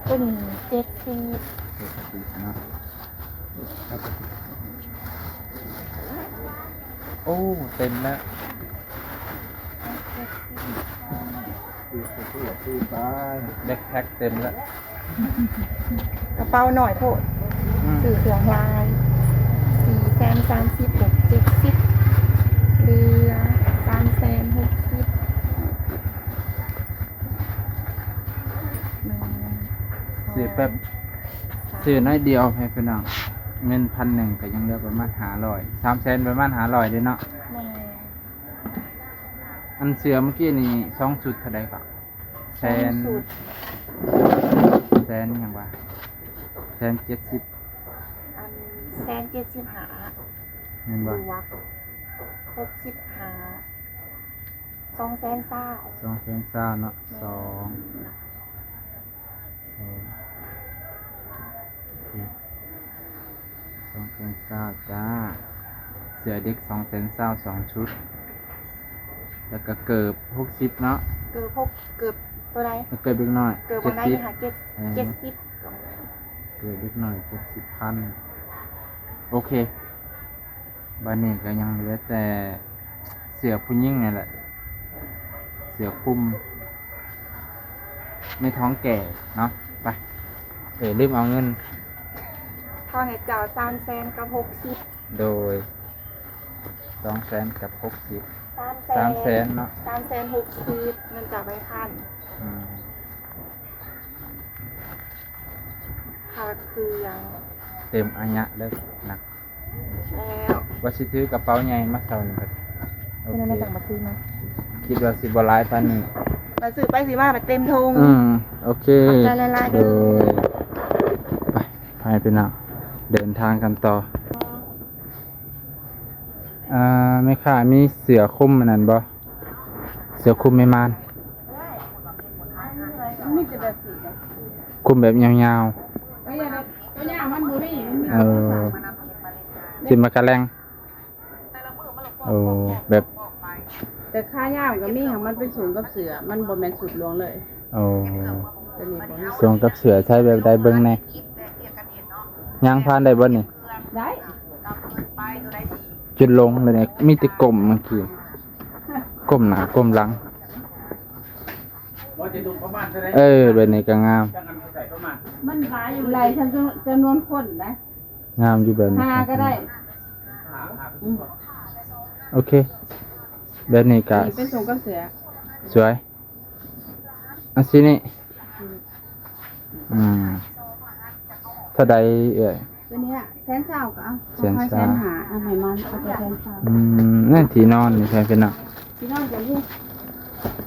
ຕົວນີ້ເຈັດສິບ ເຈັດສິບເນາະ. ໂອ້ ເຕັມແລ້ວ. ເຈັດສິບ ແບັກແພັກເຕັມແລ້ວ ກະເປົາໜ້ອຍໂພດ ອືມ ຊື້ເຄື່ອງຫຼາຍ ສີ່ແສນສາມສິບ ເຈັດສິບ ເຫຼືອສາມແສນຫົກສິບ ໜຶ່ງ ສອງ ຊື້ແປັບ ສາມ ຊື້ໜ້ອຍດຽວໃຫ້ພີ່ນ້ອງ ເງິນພັນໜຶ່ງກະຍັງເຫຼືອປະມານຫ້າຮ້ອຍ ສາມແສນປະມານຫ້າຮ້ອຍເດ້ເນາະ ແມ່ນ. ອັນເສື້ອມື້ກີ້ນີ້ສອງຊຸດເທົ່າໃດເກາະ? ແສນ ສອງຊຸດ ແສນຫຍັງວະ ແສນເຈັດສິບ ອັນ ແສນເຈັດສິບຫ້າ ແມ່ນບໍ່? ບວກຫົກສິບຫ້າ ສອງແສນຊາວ ສອງແສນຊາວເນາະ ແມ່ນ ສອງ ສອງ ໂອເຄ ສອງແສນຊາວຈ້າ ເສື້ອເດັກສອງແສນຊາວ ສອງຊຸດ ແລ້ວກະເກີບຫົກສິບເນາະ ເກີບຫົກ ເກີບໂຕໃດ? ເກີບເດັກນ້ອຍ ເກີບອັນໃດ ເຈັດສິບ ຫາ ເຈັດ ເອີ ເຈັດສິບ ເກີບເດັກນ້ອຍ ເຈັດສິບພັນ ໂອເຄ. ບາດນີ້ກະຍັງເຫຼືອແຕ່ເສື້ອຜູ້ຍິງນີ້ແຫຼະ ເສື້ອຄຸມ ແມ່ທອງແກ່ເນາະ ໄປ ເອີ ລືມເອົາເງິນ ທອນໃຫ້ເຈົ້າສາມແສນກັບຫົກສິບ ໂດຍ ສອງແສນກັບຫົກສິບ ສາມແສນ ສາມແສນເນາະ ສາມແສນຫົກສິບ ເງິນເຈົ້າໃບພັນ ອືມ ຄ່າເຄື່ອງ ເຕັມອາຍະເລີຍນະ ແລ້ວ ວ່າຊິຖືກະເປົາໃຫຍ່ມາເຊົ້ານີ້ ໂອເຄ ຄິດວ່າຊິບໍ່ຫຼາຍປານນີ້ ໄປຊື້ໄປຊື້ມາໄປເຕັມຖົງ ອືມ ໂອເຄ ຂອບໃຈຫຼາຍໆ ເດີ ໂດຍ ໄປ ໄປພີ່ນ້ອງ ເດີນທາງກັນຕໍ່ ອ່າ ແມ່ຄ້າມີເສື້ອຄຸມອັນນັ້ນບໍ່? ເສື້ອຄຸມແມ່ມ່ານ ມັນມີແຕ່ແບບນີ້ແຫຼະ ຄຸມແບບຍາວໆ ເອີ ໂຕຍາວມັນບໍ່ມີ ມັນມີ ເອີ ຊິມາກະແລັງ ໂອ້ ແບບ ແຕ່ຂາຍາວກະມີ ຫາກມັນໄປສົ່ງກັບເສື້ອ ມັນບໍ່ແມ່ນຊຸດຫຼວງເລີຍ ໂອ້ ໂຕນີ້ບໍ່ມີ ສົ່ງກັບເສື້ອໃຊ້ແບບໃດເບິ່ງແດ່ ຍ່າງຜ່ານໄດ້ບໍ່ນີ້? ໄດ້ ຈຸດລົງແລ້ວນີ້ ມີແຕ່ກົ້ມເມື່ອກີ້ ກົ້ມໜ້າກົ້ມຫຼັງ ເອີ ແບບນີ້ກະງາມ ມັນຫຼາຍຢູ່ ຫຼາຍຈຳນວນຄົນໄດ໋ ງາມຢູ່ແບບນີ້ ຫ້າກະໄດ້ ອືມ ໂອເຄ ແບບນີ້ກະ ນີ້ໄປສົ່ງກັບເສື້ອ ສວຍ ອັນຊີ້ນີ້ ອືມ ອືມ ເທົ່າໃດເອື້ອຍ? ໂຕນີ້ແສນຊາວກະເອົາ ແສນຊາວ ແສນຫ້າ ເອົາໃຫ້ມັນ ເອົາໄປແສນຊາວ ອືມ ນັ້ນທີ່ນອນນີ້ໃສ່ເປັນນະ ທີ່ນອນກະມີ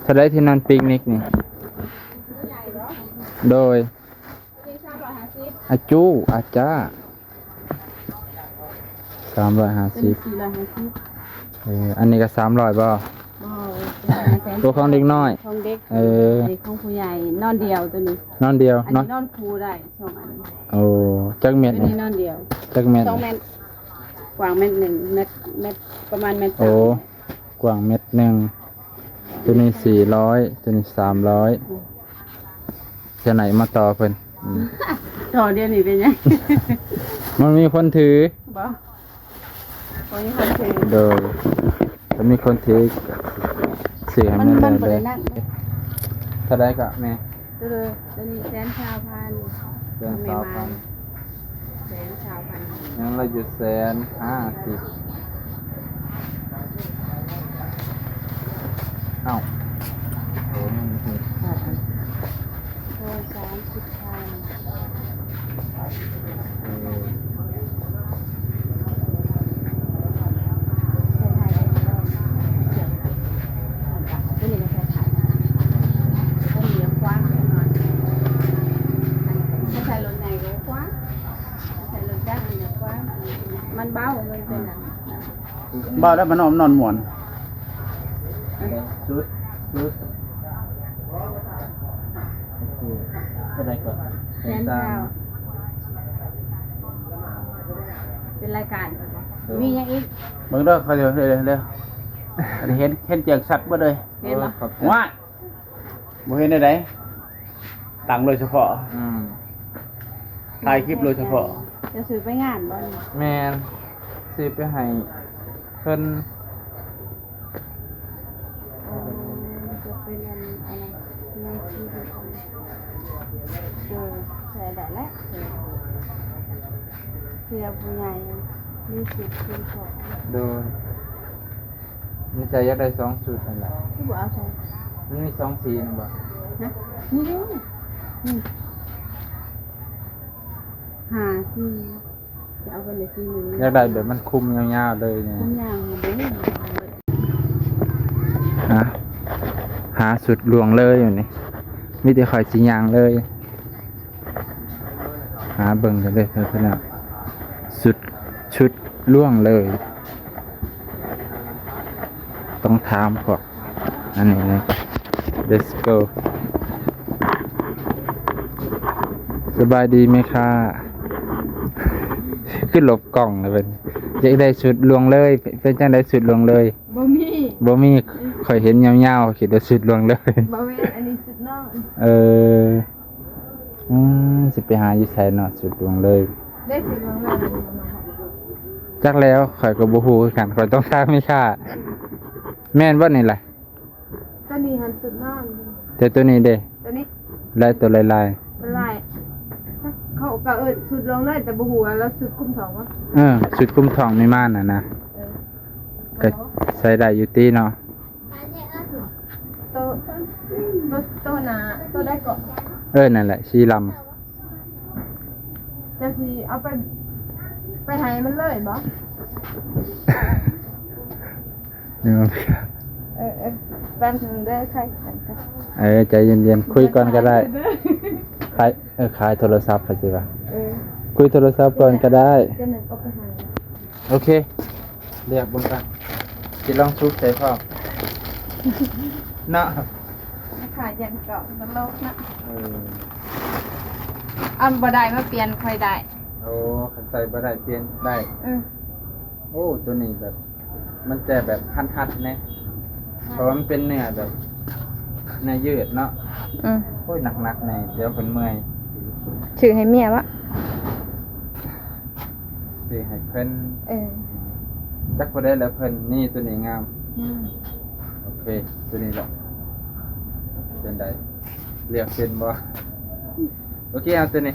ເທົ່າໃດທີ່ນອນປິກນິກນີ້? ໂດຍ ອາຈູ ອາຈາ ສາມຮ້ອຍຫ້າສິບ ໂຕນີ້ສີ່ຮ້ອຍຫ້າສິບ ເອີ ອັນນີ້ກະສາມຮ້ອຍບໍ່? ບໍ່ ໂຕຂອງເດັກນ້ອຍ ຂອງເດັກ ເອີ ອັນນີ້ຂອງຜູ້ໃຫຍ່ ນອນດຽວໂຕນີ້ ນອນດຽວ ອັນນີ້ນອນຄູ່ໄດ້ສອງອັນ ໂອ້ ຈັກແມັດນີ້? ໂຕນີ້ນອນດຽວ ຈັກແມັດ? ສອງແມັດ ກວ້າງແມັດໜຶ່ງ ແມັດ ແມັດປະມານແມັດສາມ ໂອ້ ກວ້າງແມັດໜຶ່ງ ໂຕນີ້ສີ່ຮ້ອຍ ໂຕນີ້ສາມຮ້ອຍ ອືມ ເທື່ອໃນມາຕໍ່ເພິ່ນ ອືມ ຕໍ່ດຽວນີ້ເປັນຫຍັງ? ມັນມີຄົນຖື ບໍ່ ບໍ່ມີຄົນຖື ໂດຍ ຖ້າມີຄົນຖື ຊື້ໃຫ້ມັນ ມັນບໍ່ໄດ້ນັກເດ້ ເທົ່າໃດກະແມ່? ໂຕ ໂຕນີ້ແສນຊາວພັນ ແສນຊາວພັນ ແສນຊາວພັນ ຍັງເຫຼືອຢູ່ແສນຫ້າສິບ ເອົ້າ ໂອ້ ຍັງມີອີກ ໂອ້ ສາມສິບພັນ ເອີ ໃສ່ຖ່າຍໄດ້ບໍ່? ຕົວນີ້ກະໃສ່ຖ່າຍ ຕົວນີ້ກະກວ້າງໜ້ອຍ ໃສ່ລົດໃຫຍ່ກະກວ້າງ ໃສ່ລົດຈັກນີ້ກະກວ້າງ ມັນເບົາ ມັນເປັນອັນ ເບົາແລ້ວມັນນອນ ນອນມ່ວນ ຊຸດ ຊຸດ ໂອເຄ ເທົ່າໃດກະ? ແສນຊາວ ເປັນລາຍການ ເອີ ມີຫຍັງອີກ? ເບິ່ງເດີ ເຂົາເຈົ້າເຮັດເດີ ເຫັນ ເຫັນແຈ້ງຊັດເບິດເລີຍ ເຫັນບໍ່? ເອີ ຂອບໃຈ ວ້າຍ ບໍ່ເຫັນແນວໃດ ຕັ້ງໂດຍສະເພາະ ອືມ ຖ່າຍຄລິບໂດຍສະເພາະ ຈະຊື້ໄປງານບໍ່ນີ້? ແມ່ນ ຊື້ໄປໃຫ້ເພິ່ນ ໂອ້ ມັນຈະເປັນອັນ ອັນນັ້ນ ເອີ ໃສ່ໄດ້ແລ້ວ ເສື້ອຜູ້ໃຫຍ່ ມີສິດຄືກັນ. ໂດຍ ໃນໃຈຢາກໄດ້ສອງຊຸດນັ້ນແຫຼະ. ຄືບໍ່ເອົາສອງ ມັນມີສອງສີນັ້ນບໍ່? ຮະ? ນີ້ເດ້ ນີ້ ຫ້າສີ່ ຈະເອົາໄປເລີຍສີ່ໜຶ່ງ ຢາກໄດ້ແບບມັນຄຸມຍາວໆເລີຍນີ້ ຄຸມຍາວເລີຍ. ຫາ ຫາຊຸດລວງເລີຍຢູ່ນີ້ ມີແຕ່ຂ້ອຍຊິຍ່າງເລີຍ ຫາເບິ່ງກັນເລີຍເພື່ອນໆ ຊຸດ ຊຸດລວງເລີຍ. ຕ້ອງຖາມພວກອັນນີ້ນະ. Let's go. ສະບາຍດີແມ່ຄ້າ. ຄືຫຼົບກ້ອງລະເພິ່ນ. ຢາກໄດ້ຊຸດລວງເລີຍ. ເປັນຈັ່ງໃດຊຸດລວງເລີຍ? ບໍ່ມີ ບໍ່ມີ. ຂ້ອຍເຫັນຍາວໆ ຄິດວ່າຊຸດລວງເລີຍ. ບໍ່ແມ່ນ ອັນນີ້ຊຸດນອນ. ເອີ ອືມ ຊິໄປຫາຢູ່ໃສເນາະ ຊຸດລວງເລີຍ? ໄດ້ຊຸດລວງເລີຍ. ຈັກແລ້ວ ຂ້ອຍກໍບໍ່ຮູ້ຄືກັນ ຂ້ອຍຕ້ອງຖາມແມ່ຄ້າ. ແມ່ນບໍ່ນີ້ລະ? ຕົວນີ້ຫັ້ນຊຸດນອນ. ແຕ່ຕົວນີ້ເດ້? ຕົວນີ້ ລາຍ ຕົວລາຍໆ ຕົວລາຍ ເຂົາກໍເອີ້ນຊຸດລວງເລີຍ ແຕ່ບໍ່ຮູ້ວ່າລາວຊຸດຄຸມທ້ອງບໍ່? ເອີ ຊຸດຄຸມທ້ອງແມ່ມ່ານຫັ້ນນະ. ເອີ ກໍໃສ່ໄດ້ຢູ່ຕິເນາະ? ໂຕ ໂຕ ໂຕໜ້າ ໂຕໃດເກາະ? ເອີ ນັ້ນແຫຼະ ສີດຳ. ຈະຊິເອົາໄປ ໄປໃຫ້ມັນເລີຍບໍ່? ເອີ ເອີ ແປັບໜຶ່ງເດີ ຄ່ອຍກັນ. ເອີ ໃຈເຢັນໆ ຄຸຍກ່ອນກໍໄດ້. ຂາຍ ເອີ ຂາຍໂທລະສັບ ຂ້ອຍຊິວ່າ. ເອີ ຄຸຍໂທລະສັບກ່ອນກໍໄດ້. ຈະໜຶ່ງເອົາໄປໃຫ້. ໂອເຄ ລຽກເບິ່ງກ່ອນ ຊິລອງຊຸກໃສ່ພ້ອມເນາະ. ແມ່ຄ້າຢ້ານເກາະ ຕະຫຼົກນະ. ເອີ ອັນບໍ່ໄດ້ມາປ່ຽນຂ້ອຍໄດ້. ໂອ້ ຄັນໃສ່ບໍ່ໄດ້ປ່ຽນໄດ້. ເອີ ໂອ້ ຕົວນີ້ແບບ ມັນຈະແບບຮັດໆແດ່ ເພາະວ່າມັນເປັນເນື້ອແບບ ເນື້ອຍືດເນາະ. ອືມ ໂອ້ຍ ໜັກໆແດ່ ດຽວເພິ່ນເມື່ອຍ. ຊື້ໃຫ້ເມຍວະ? ຊື້ໃຫ້ເພິ່ນ. ເອີ ຈັກຜູ້ໃດລະເພິ່ນ. ນີ້ ຕົວນີ້ງາມ. ອືມ ໂອເຄ ຕົວນີ້ລະ. ເປັນໃດ? ເລືອກເປັນບໍ່? ໂອເຄ ເອົາຕົວນີ້.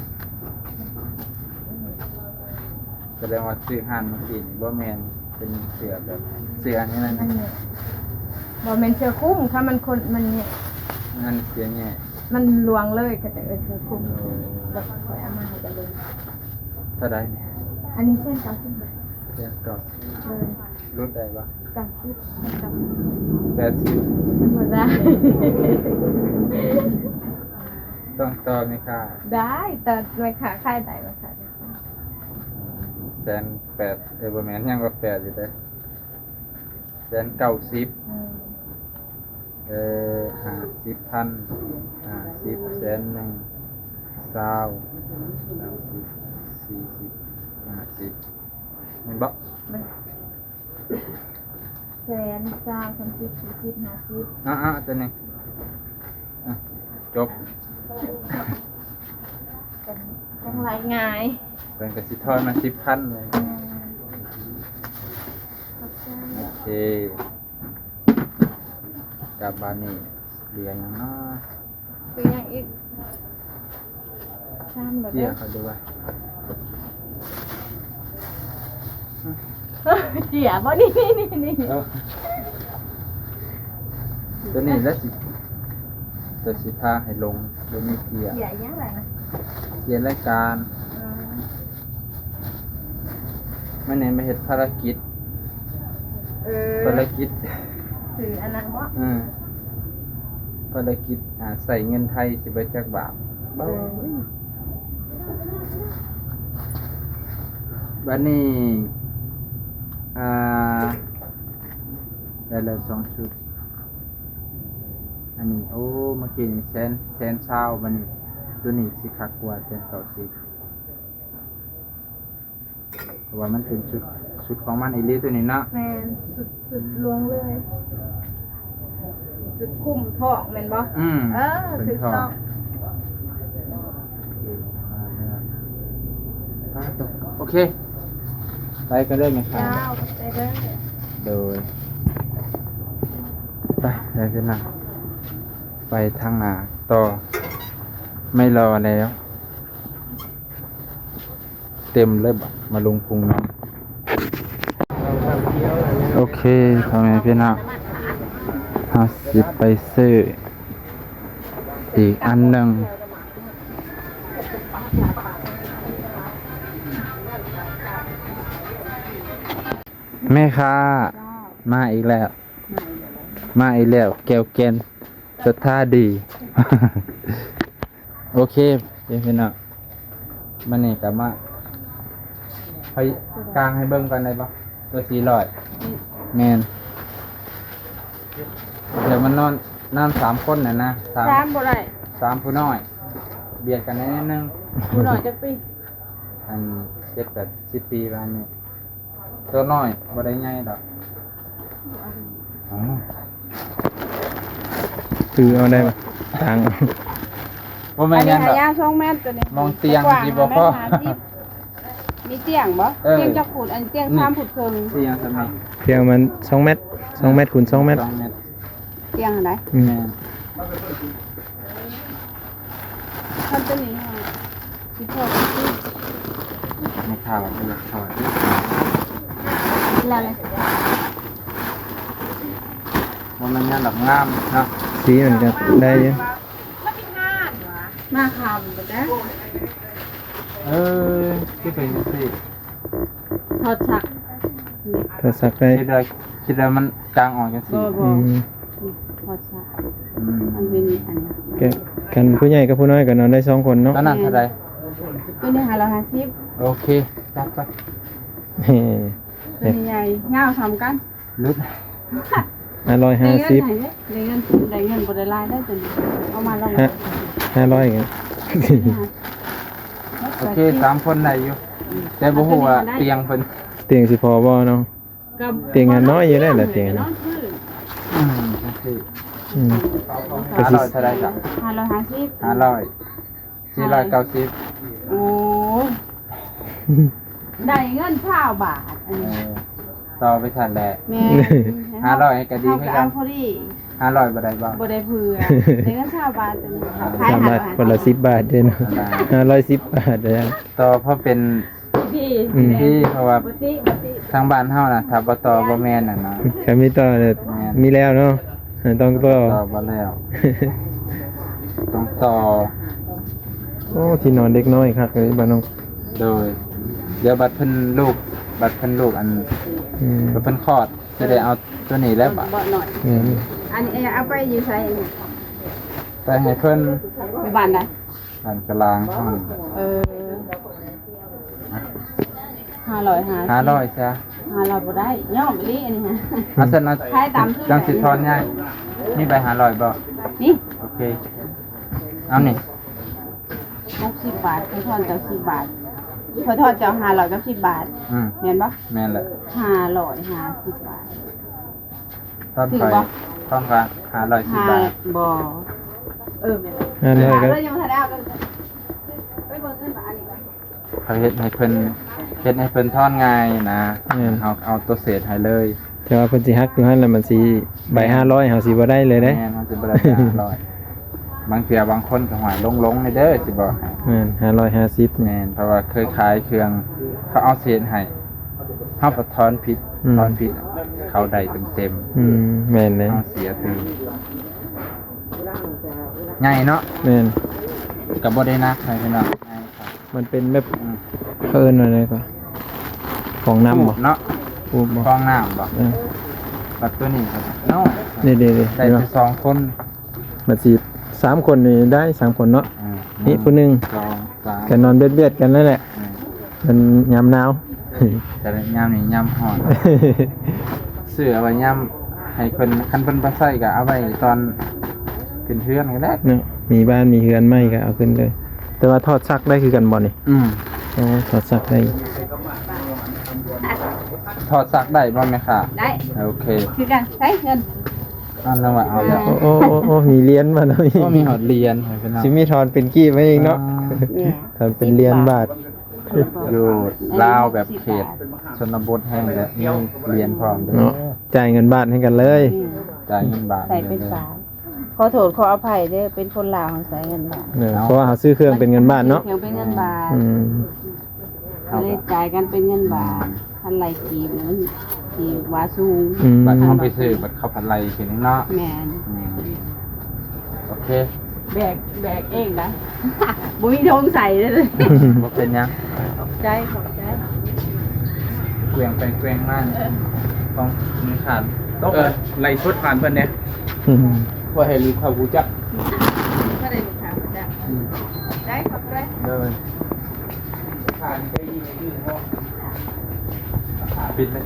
ສະແດງວ່າຊື້ຮ້ານເມື່ອກີ້ນີ້ບໍ່ແມ່ນເປັນເສື້ອແບບ ເສື້ອອັນນີ້ນະ. ມັນບໍ່ແມ່ນເສື້ອຄຸມ ຖ້າມັນຄົນ ມັນນີ້ ມັນເສື້ອແຍ່ ມັນລວງເລີຍ ເຂົາຈະເອີ້ນເສື້ອຄຸມ. ໂອ້ ແບບຂ້ອຍເອົາມາໃຫ້ເຈົ້າເບິ່ງ. ເທົ່າໃດນີ້? ອັນນີ້ແສນເກົ້າສິບບາດ. ແສນເກົ້າສິບ. ເອີ ຫຼຸດໄດ້ບໍ່? ເກົ້າສິບ ແປດສິບ ບໍ່ໄດ້. ຕ້ອງຕໍ່ແມ່ຄ້າ. ໄດ້ ຕໍ່ແມ່ຄ້າຂາຍໄດ້ ແມ່ຄ້າ. ແສນແປດ ເອີ ບໍ່ແມ່ນ ຍັງວ່າແປດຢູ່ເດ້. ແສນເກົ້າສິບ. ອືມ ເອີ ຫ້າສິບພັນ ຫ້າສິບ ແສນໜຶ່ງ ຊາວ ສາມສິບ ສີ່ສິບ ຫ້າສິບ ແມ່ນບໍ່? ແມ່ນ. ແສນ ຊາວ ສາມສິບ ສີ່ສິບ ຫ້າສິບ. ອ່າໆ ຕົວນີ້ ອ່ະ ຈົບ. ຈັ່ງ ຈັ່ງລາຍງ່າຍ ເພິ່ນກໍຊິທອນມາສິບພັນເລີຍ. ອືມ ໂອເຄ ກັບບາດນີ້ເຫຼືອຫຍັງເນາະ? ຄືຫຍັງອີກ? ຊາມແລ້ວເດີ້ ເຈ້ຍເຂົາດູວ່າ ເຈ້ຍບໍ່? ນີ້ ນີ້ ນີ້ ເອີ ຕົວນີ້ລະຊິ ຕົວຊິພາໃຫ້ລົງ ບໍ່ມີເຈ້ຍ. ເຈ້ຍຫຍັງລະນະ? ເຈ້ຍລາຍການ. ອືມ ມື້ນີ້ມາເຮັດພາລະກິດ. ເອີ ພາລະກິດ ຄືອັນນັ້ນບໍ່? ເອີ ພາລະກິດ ອ່າ ໃຊ້ເງິນໄທຊິເບິດຈັກບາດ. ເອີ ບາດນີ້ ອ່າ ໄດ້ແລ້ວສອງຊຸດ. ອັນນີ້ ໂອ້ ເມື່ອກີ້ນີ້ແສນ ແສນຊາວ ບາດນີ້ຕົວນີ້ຊິຄັກກວ່າ ແສນເກົ້າສິບ. ເພາະວ່າມັນເປັນຊຸດ ຊຸດຂອງມັນອີ່ຫຼີຕົວນີ້ເນາະ. ແມ່ນ ຊຸດ ຊຸດລວງເລີຍ ຊຸດຄຸມທ້ອງແມ່ນບໍ່? ອືມ ເອີ ຖືກຕ້ອງ. ໂອເຄ ໄປກັນເດີແມ່ຄ້າ. ເຈົ້າ ໄປເດີ. ໂດຍ ໄປ ໄປກັນນະ ໄປທາງໜ້າຕໍ່. ໄມ່ລໍແລ້ວ ເຕັມເລີຍບາດ ມາລົງພຸງນຳ. ໂອເຄ ພໍ່ແມ່ພີ່ນ້ອງ ເຮົາຊິໄປຊື້ອີກອັນໜຶ່ງ. ແມ່ຄ້າ ເຈົ້າ ມາອີກແລ້ວ ມາອີກແລ້ວ ແກ້ວແກ່ນ ສັດທາດີ. ໂອເຄ ເປັນພີ່ນ້ອງ ບັດນີ້ກໍມາ ໃຫ້ກາງໃຫ້ເບິ່ງກ່ອນໄດ້ບໍ່? ຕົວສີ່ຮ້ອຍ ແມ່ນ ດຽວມັນນອນ ນອນສາມຄົນນະນະ ສາມ ສາມບໍ່ໄດ້ ສາມຜູ້ນ້ອຍ ບຽດກັນແດ່ໜຶ່ງ. ຜູ້ນ້ອຍຈັກປີ? ອັນ ເຈັດແປດສິບປີປະມານນີ້. ຕົວນ້ອຍບໍ່ໄດ້ໃຫຍ່ດອກ. ອໍ ຖືເອົາໄດ້ບໍ່? ທາງ ບໍ່ແມ່ນຫຍັງດອກ ອັນນີ້ຫາຍາກສອງແມັດ ຕົວນີ້ ມອງຕຽງຊິບໍ່ພໍ. ແມັດຫ້າສິບ ມີຕຽງບໍ່? ເອີ ຕຽງຈັກຟຸດ? ອັນຕຽງ ນີ້ ສາມຟຸດເຄິ່ງ ຕຽງສ່ຳນີ້ ຕຽງມັນສອງແມັດ ສອງແມັດຄູນສອງແມັດ ສອງແມັດ ຕຽງອັນໃດ? ອືມ ແມ່ນ. ຄັນຕົວນີ້ຫາ ຊິພໍ ແມ່ຄ້າວ່າບໍ່ຢາກຖອດເດ້ ແລ້ວເລີຍ ບໍ່ແມ່ນຫຍັງດອກ ງາມເນາະ ສີມັນກໍໄດ້ຢູ່. ມາຄ່ຳບໍ່ໄດ້ ເອີ ຄືເປັນຈັ່ງຊີ້ ຖອດສັກ ຖອດສັກໄດ້ ຄິດວ່າ ຄິດວ່າມັນກາງອອກຈັ່ງຊີ້ ບໍ່ ບໍ່ ອືມ ຖອດສັກ ອືມ ມັນເປັນອັນ ກໍຄັນຜູ້ໃຫຍ່ກັບຜູ້ນ້ອຍກໍນອນໄດ້ສອງຄົນເນາະ. ຕົວນັ້ນເທົ່າໃດ? ຕົວນີ້ຫ້າຮ້ອຍຫ້າສິບ. ໂອເຄ ຈັດໄປ ເອີ ຕົວນີ້ໃຫຍ່ ຍາວສ່ຳກັນ. ຫຼຸດ ຫ້າຮ້ອຍຫ້າສິບ ໄດ້ເງິນ ໄດ້ເງິນ ໄດ້ເງິນບໍ່ໄດ້ຫຼາຍເດ້ ຕົວນີ້ ເອົາມາລອງ ຫ້າ ຫ້າຮ້ອຍ. ໂອເຄ ສາມຄົນໄດ້ຢູ່ ອືມ ແຕ່ບໍ່ຮູ້ວ່າຕຽງເພິ່ນ ຕຽງຊິພໍບໍ່ເນາະ ຕຽງໜ້ອຍຢູ່ແລ້ວລະ ຕຽງ ອືມ ຈັ່ງຊີ້ ອືມ ຫ້າຮ້ອຍເທົ່າໃດ? ຫ້າຮ້ອຍຫ້າສິບ ຫ້າຮ້ອຍ ສີ່ຮ້ອຍເກົ້າສິບ. ໂອ້ຍ ໄດ້ເງິນຊາວບາດ ເອີ ຕໍ່ໄປຊັ້ນແຫຼະ ແມ່ນ ຫ້າຮ້ອຍກໍດີຄືກັນ ເຮົາກໍເອົາພໍດີ ຫ້າຮ້ອຍບໍ່ໄດ້ບໍ່? ບໍ່ໄດ້ເພື່ອ ໄດ້ເງິນຊາວບາດ ຂາຍສາມບາດ ຫ້າຮ້ອຍຫ້າສິບ ຄົນລະສິບບາດເດ້ເນາະ ຫ້າຮ້ອຍສິບບາດເດ້ ຕໍ່ພໍເປັນ ທີ່ ອືມ ທີ່ ເພາະວ່າ ບໍ່ຕິ ບໍ່ຕິ ທາງບ້ານເຮົານະ ຖ້າບໍ່ຕໍ່ບໍ່ແມ່ນນະນະ ຄັນມີຕໍ່ ແມ່ນ ມີແລ້ວເນາະ ຕ້ອງຕໍ່ ຕໍ່ບໍ່ແລ້ວ ຕ້ອງຕໍ່. ໂອ້ ທີ່ນອນເດັກນ້ອຍຄັກເລີຍບ້ານນ້ອງ ໂດຍ ດຽວບັດເພິ່ນລູກ ບັດເພິ່ນລູກອັນ ອືມ ບັດເພິ່ນຄອດ ຊິໄດ້ເອົາຕົວນີ້ແລ້ວບາດ ເບາະນ້ອຍ ແມ່ນ ອັນນີ້ເອົາໄປຢູ່ໃສ? ໄປໃຫ້ເພິ່ນ ຢູ່ບ້ານໃດ? ອັນກະລາງເຮົານີ້ ເອີ ຫ້າຮ້ອຍຫ້າສິບ ຫ້າຮ້ອຍຊະ ຫ້າຮ້ອຍບໍ່ໄດ້ ຍອມອີ່ຫຼີອັນນີ້ຮະ ເອົາຊັ້ນເອົາ ຂາຍຕາມ ຈັ່ງຊິທອນໃຫຍ່ ມີໃບຫ້າຮ້ອຍບໍ່? ນີ້ ໂອເຄ ເອົານີ້ ຫົກສິບບາດ ຂ້ອຍທອນເຈົ້າສິບບາດ ຂ້ອຍທອນເຈົ້າຫ້າຮ້ອຍກັບສິບບາດ ອືມ ແມ່ນບໍ່? ແມ່ນແຫຼະ ຫ້າຮ້ອຍຫ້າສິບບາດ ຕອນຂ້ອຍ ຕອນຂ້ອຍຫ້າຮ້ອຍສິບບາດ ບໍ່ ເອີ ແມ່ນ ຫ້າຮ້ອຍກໍ ເອີ ຍັງບໍ່ທັນໄດ້ເອົາ ໄປເບິ່ງເງິນບາດອັນນີ້ກ່ອນ ເຮົາເຮັດໃຫ້ເພິ່ນ ເຮັດໃຫ້ເພິ່ນທອນງ່າຍນະ ແມ່ນ ເຮົາເອົາຕົວເສດໃຫ້ເລີຍ ແຕ່ວ່າເພິ່ນຊິຫັກຢູ່ຫັ້ນແຫຼະ ມັນຊິ ໃບຫ້າຮ້ອຍເຮົາຊິບໍ່ໄດ້ເລີຍເດ້ ແມ່ນ ເຮົາຊິບໍ່ໄດ້ຫ້າຮ້ອຍ ບາງເທື່ອບາງຄົນກໍຫ້ອຍ ຫຼົງໆ ນີ້ເດີ ຊິບອກໃຫ້ ແມ່ນ ຫ້າຮ້ອຍຫ້າສິບ ແມ່ນ ເພາະວ່າເຄີຍຂາຍເຄື່ອງ ເຂົາເອົາເສດໃຫ້ ເຮົາກໍທອນຜິດ ອືມ ທອນຜິດ ເຂົາໄດ້ເຕັມໆ ອືມ ແມ່ນເດ້ ເຮົາເສຍຕື່ມ ໃຫຍ່ເນາະ ແມ່ນ ກໍບໍ່ໄດ້ໜັກໃຫ້ພີ່ນ້ອງ ມັນເປັນແບບ ອືມ ເຂົາເອີ້ນວ່າຫຍັງກໍ ຟອງນ້ຳບໍ່ ເນາະ ຟອງນ້ຳບໍ່ ເອີ ບັດຕົວນີ້ກໍນ້ອຍ ນີ້ໆໆ ໄດ້ແຕ່ສອງຄົນ ບັດຊິສາມຄົນນີ້ໄດ້ສາມຄົນເນາະ ອືມ ນີ້ຜູ້ໜຶ່ງ ສອງ ສາມ ກໍນອນບຽດໆກັນນັ້ນແຫຼະ ອືມ ມັນຍາມໜາວ ແຕ່ຍາມນີ້ຍາມຮ້ອນ ຊື້ເອົາໄວ້ຍາມໃຫ້ເພິ່ນ ຄັນເພິ່ນບໍ່ໃຊ້ກໍເອົາໄວ້ຕອນຂຶ້ນເຮືອນກໍໄດ້ເນາະ ມີບ້ານມີເຮືອນໃໝ່ກໍເອົາຂຶ້ນເລີຍ ແຕ່ວ່າຖອດຊັກໄດ້ຄືກັນບໍ່ນີ້? ອືມ ໂອ້ ຖອດຊັກໄດ້ ຖອດຊັກໄດ້ບໍ່ແມ່ຄ້າ? ໄດ້ ໂອເຄ ຄືກັນ ໃຊ້ເງິນ ອັນນັ້ນວ່າເອົາແລ້ວ ໂອ້ ໂອ້ ໂອ້ ມີຫຼຽນມາເນາະ ໂອ້ ມີຮອດຫຼຽນໃຫ້ເພິ່ນເນາະ ຊິມີຖອນເປັນກີບມາອີກເນາະ ອ່າ ຖອນເປັນຫຼຽນບາດ ຢູ່ລາວແບບເຂດຊົນນະບົດແຮງແຫຼະ ມີຫຼຽນພ້ອມເດີ ເນາະ ຈ່າຍເງິນບາດໃຫ້ກັນເລີຍ ອືມ ຈ່າຍເງິນບາດ ໃສ່ໄຟຟ້າ ຂໍໂທດຂໍອະໄພເດີ້ ເປັນຄົນລາວເຮົາໃຊ້ເງິນບາດ. ເອີ ເພາະວ່າເຮົາຊື້ເຄື່ອງເປັນເງິນບາດເນາະ. ເປັນເງິນບາດ. ອືມ. ກໍເລີຍຈ່າຍກັນເປັນເງິນບາດ. ຄັນໄລ່ກີບມັນຊິວ່າສູງ. ອືມ. ບັດເຮົາໄປຊື້ ບັດເຂົາພັດໄລ່ຄືນເນາະ. ແມ່ນ. ອືມ. ໂອເຄ. ແບກ ແບກເອງນະ ບໍ່ມີຖົງໃສ່ເດ້. ບໍ່ເປັນຫຍັງ. ຂອບໃຈ ຂອບໃຈ. ແກວ່ງໄປແກວ່ງມາ ເອີ ຂອງມີຄ່າຕົກ. ເອີ ໄລ່ສົດຜ່ານເພິ່ນແດ່. ອືມ. ເພື່ອໃຫ້ລູກຄ້າຮູ້ຈັກ. ເພື່ອໃຫ້ລູກຄ້າຮູ້ຈັກ. ອືມ. ໄດ້ ຂອບໃຈ. ໂດຍ. ຄ່ານີ້ໄດ້ຍິນຢູ່ບໍ່? ປິດເລີຍ.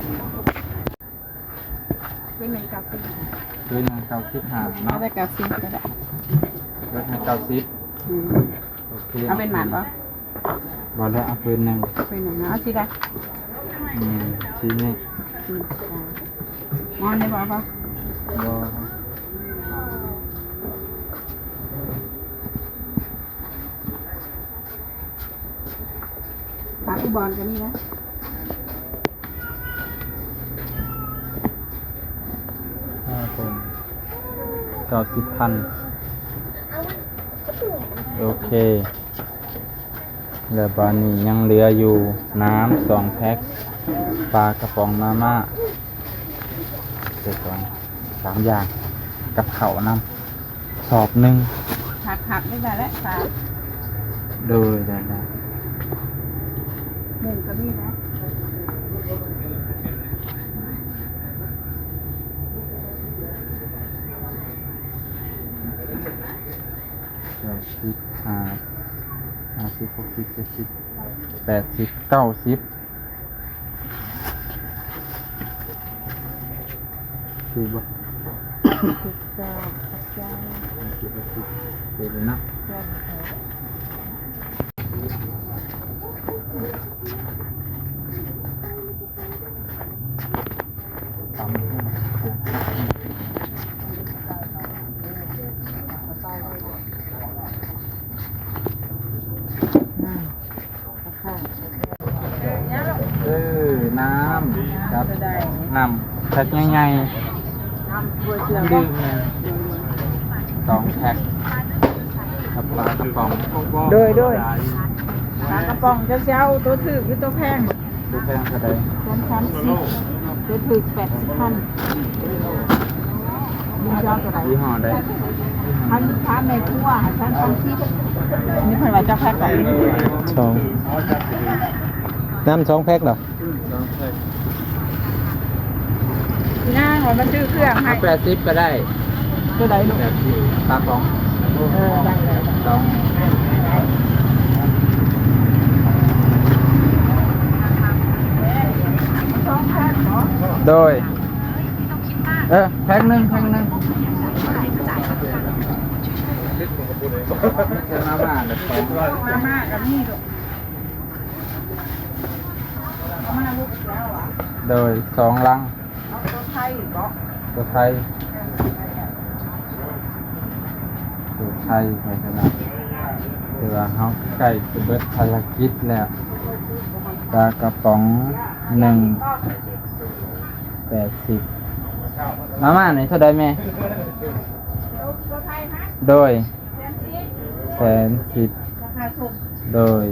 ຄືນໜຶ່ງເກົ້າສິບ. ຄືນໜຶ່ງເກົ້າສິບຫ້າເນາະ. ເອົາແຕ່ເກົ້າສິບກໍໄດ້. ລົດໃຫ້ເກົ້າສິບ. ອືມ. ໂອເຄ. ເອົາເປັນໝານບໍ່? ບໍ່ແລ້ວ ເອົາຄືນໜຶ່ງ. ຄືນໜຶ່ງເນາະ. ເອົາສີໃດ? ອືມ ສີນີ້. ອືມ ໄດ້. ໝອນໄດ້ບໍ່? ບໍ່. ຜ້າປູ່ບ່ອນກໍມີນະ. ຫ້າຄົນ ເກົ້າສິບພັນ. ໂອເຄ ແລ້ວບາດນີ້ຍັງເຫຼືອຢູ່ນ້ຳສອງແພັກ, ປາກະປ໋ອງມາມ່າ ເປັນສອງສາມຢ່າງ ກັບເຂົ້ານຳ. ສອບໜຶ່ງ. ຜັກ ຜັກໄດ້ແລ້ວ ສາມ. ໂດຍ ໄດ້ໆ. ໝູກະມີນະ. ແປດສິບ ຫ້າ ຫ້າສິບ ຫົກສິບ ເຈັດສິບ ແປດສິບ ເກົ້າສິບ. ຖືກບໍ່? ຖືກຕ້ອງ. ຂອບໃຈ. ເປັນນະ. ເອີ ນ້ຳກັບ ນ້ຳແພັກໃຫຍ່ໆ ນ້ຳດື່ມ ສອງແພັກ ກັບປາກະປ໋ອງ. ໂດຍ ໂດຍ. ປາກະປ໋ອງ ເຈົ້າຊິເອົາໂຕຖືກ ຫຼື ໂຕແພງ? ໂຕແພງເທົ່າໃດ? ສອງສາມສິບ. ໂຕຖືກ ແປດສິບພັນ. ຍີ່ຫໍ້ໃດ? ຄັນຖາມແມ່ຄົວ ສອງສາມສິບ. ນີ້ເພິ່ນວ່າຈັກແພັກກໍ ສອງ ນ້ຳສອງແພັກເນາະ. ອືມ ສອງແພັກ. ນາງວ່າມາຊື້ເຄື່ອງໃຫ້ ເອົາແປດສິບກໍໄດ້. ຕົວໃດລູກ? ແປດສິບ ປາກະປ໋ອງ. ເອີ ໄດ້ ໄດ້ ສອງ ສອງແພັກເນາະ. ໂດຍ. ເອີ ແພັກໜຶ່ງ ແພັກໜຶ່ງ. ມາມ່າ ມາມ່າກໍມີລູກ. ໂດຍ ສອງລັງ. ເອົາຕົວໄທບໍ? ຕົວໄທ ຕົວໄທໄປກັນນະ. ຖືວ່າເຮົາໃກ້ຈະເບິດພາລະກິດແລ້ວ. ປາກະປ໋ອງໜຶ່ງ ແປດສິບ. ມາມ່ານີ້ເທົ່າໃດແມ່? ໂດຍ ແສນສິບ. ໂດຍ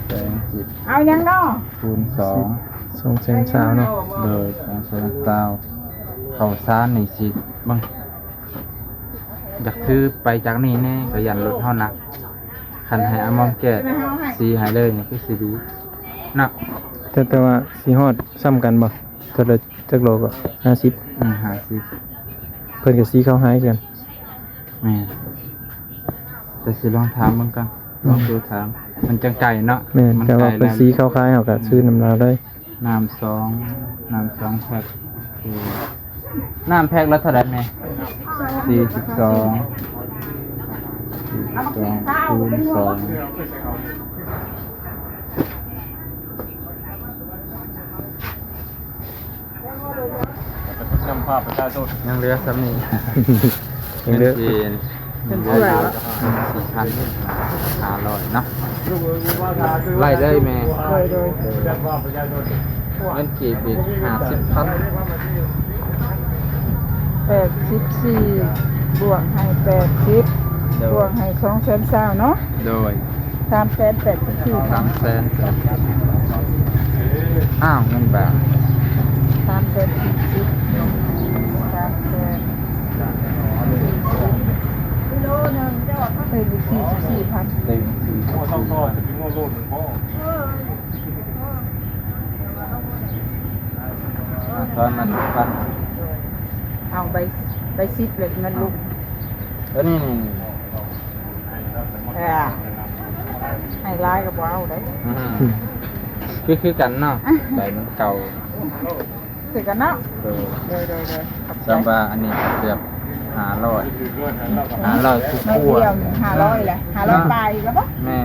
ແສນສິບ. ເອົາຫຍັງເນາະ? ຄູນສອງ ສອງແສນຊາວເນາະ. ໂດຍ ສອງແສນຊາວ. ເຂົ້າສານນີ້ຊິເບິ່ງ ຢາກຖືໄປຈາກນີ້ແດ່ ກໍຢ້ານລົດເຮົາໜັກ. ຄັນໃຫ້ອາໝອມແກະສີໃຫ້ເລີຍນີ້ຄືຊິດີເນາະ. ແຕ່ ແຕ່ວ່າຊິຮອດສ່ຳກັນບໍ່? ເທົ່າໃດ ຈັກໂລກໍ ຫ້າສິບ. ອືມ ຫ້າສິບ. ເພິ່ນກໍສີຂາວຫາຍຄືກັນ. ແມ່ນ ແຕ່ຊິລອງຖາມເບິ່ງກ່ອນ. ອືມ ລອງໂທຖາມ ມັນຈັ່ງໄກເນາະ. ແມ່ນ ມັນ ແຕ່ວ່າເພິ່ນສີຂາວຂາຍ ເຮົາກໍຊື້ນຳລາວໄດ້. ນ້ຳສອງ ນ້ຳສອງແພັກ. ໂອເຄ ນ້ຳແພັກລະເທົ່າໃດແມ່? ສີ່ສິບສອງ ສີ່ສິບສອງ ຄູນສອງ. ຈຳພາບປະຊາຊົນ ຍັງເຫຼືອສ່ຳນີ້. ຍັງເຫຼືອ ເງິນກີບ ເງິນກີບ ສີ່ພັນຫ້າຮ້ອຍເນາະ. ໄລ່ເລີຍແມ່. ໂດຍ ໂດຍ. ເງິນກີບອີກຫ້າສິບພັນ. ແປດສິບສີ່ ບວກໃຫ້ແປດສິບ ໂດຍ ບວກໃຫ້ສອງແສນຊາວເນາະ ໂດຍ ສາມແສນແປດສິບສີ່ ສາມແສນແປດສິບ ອ້າວ ເງິນບາດ ສາມແສນສີ່ສິບ ສາມແສນສີ່ສິບ ເອີ ສີ່ສິບສີ່ພັນ ເຕັມສີ່ສິບສີ່ພັນ ອາ ທອນມາສິບພັນ ເອົາໃບ ໃບສິບເລີຍເງິນລູກ ເອີ ນີ້ ນີ້ ເອີ ໃຫ້ຫຼາຍກໍບໍ່ເອົາໄດ໋ ອືມ ຄື ຄືກັນເນາະ ໃບມັນເກົ່າ ຄືກັນເນາະ ໂດຍ ໂດຍ ໂດຍ ໂດຍ ຂອບໃຈ ຈຳວ່າອັນນີ້ເກືອບຫ້າຮ້ອຍ ຫ້າຮ້ອຍກວ່າ ໜ້ອຍດຽວ ຫ້າຮ້ອຍແຫຼະ ຫ້າຮ້ອຍປາຍອີກແລ້ວບໍ່ ແມ່ນ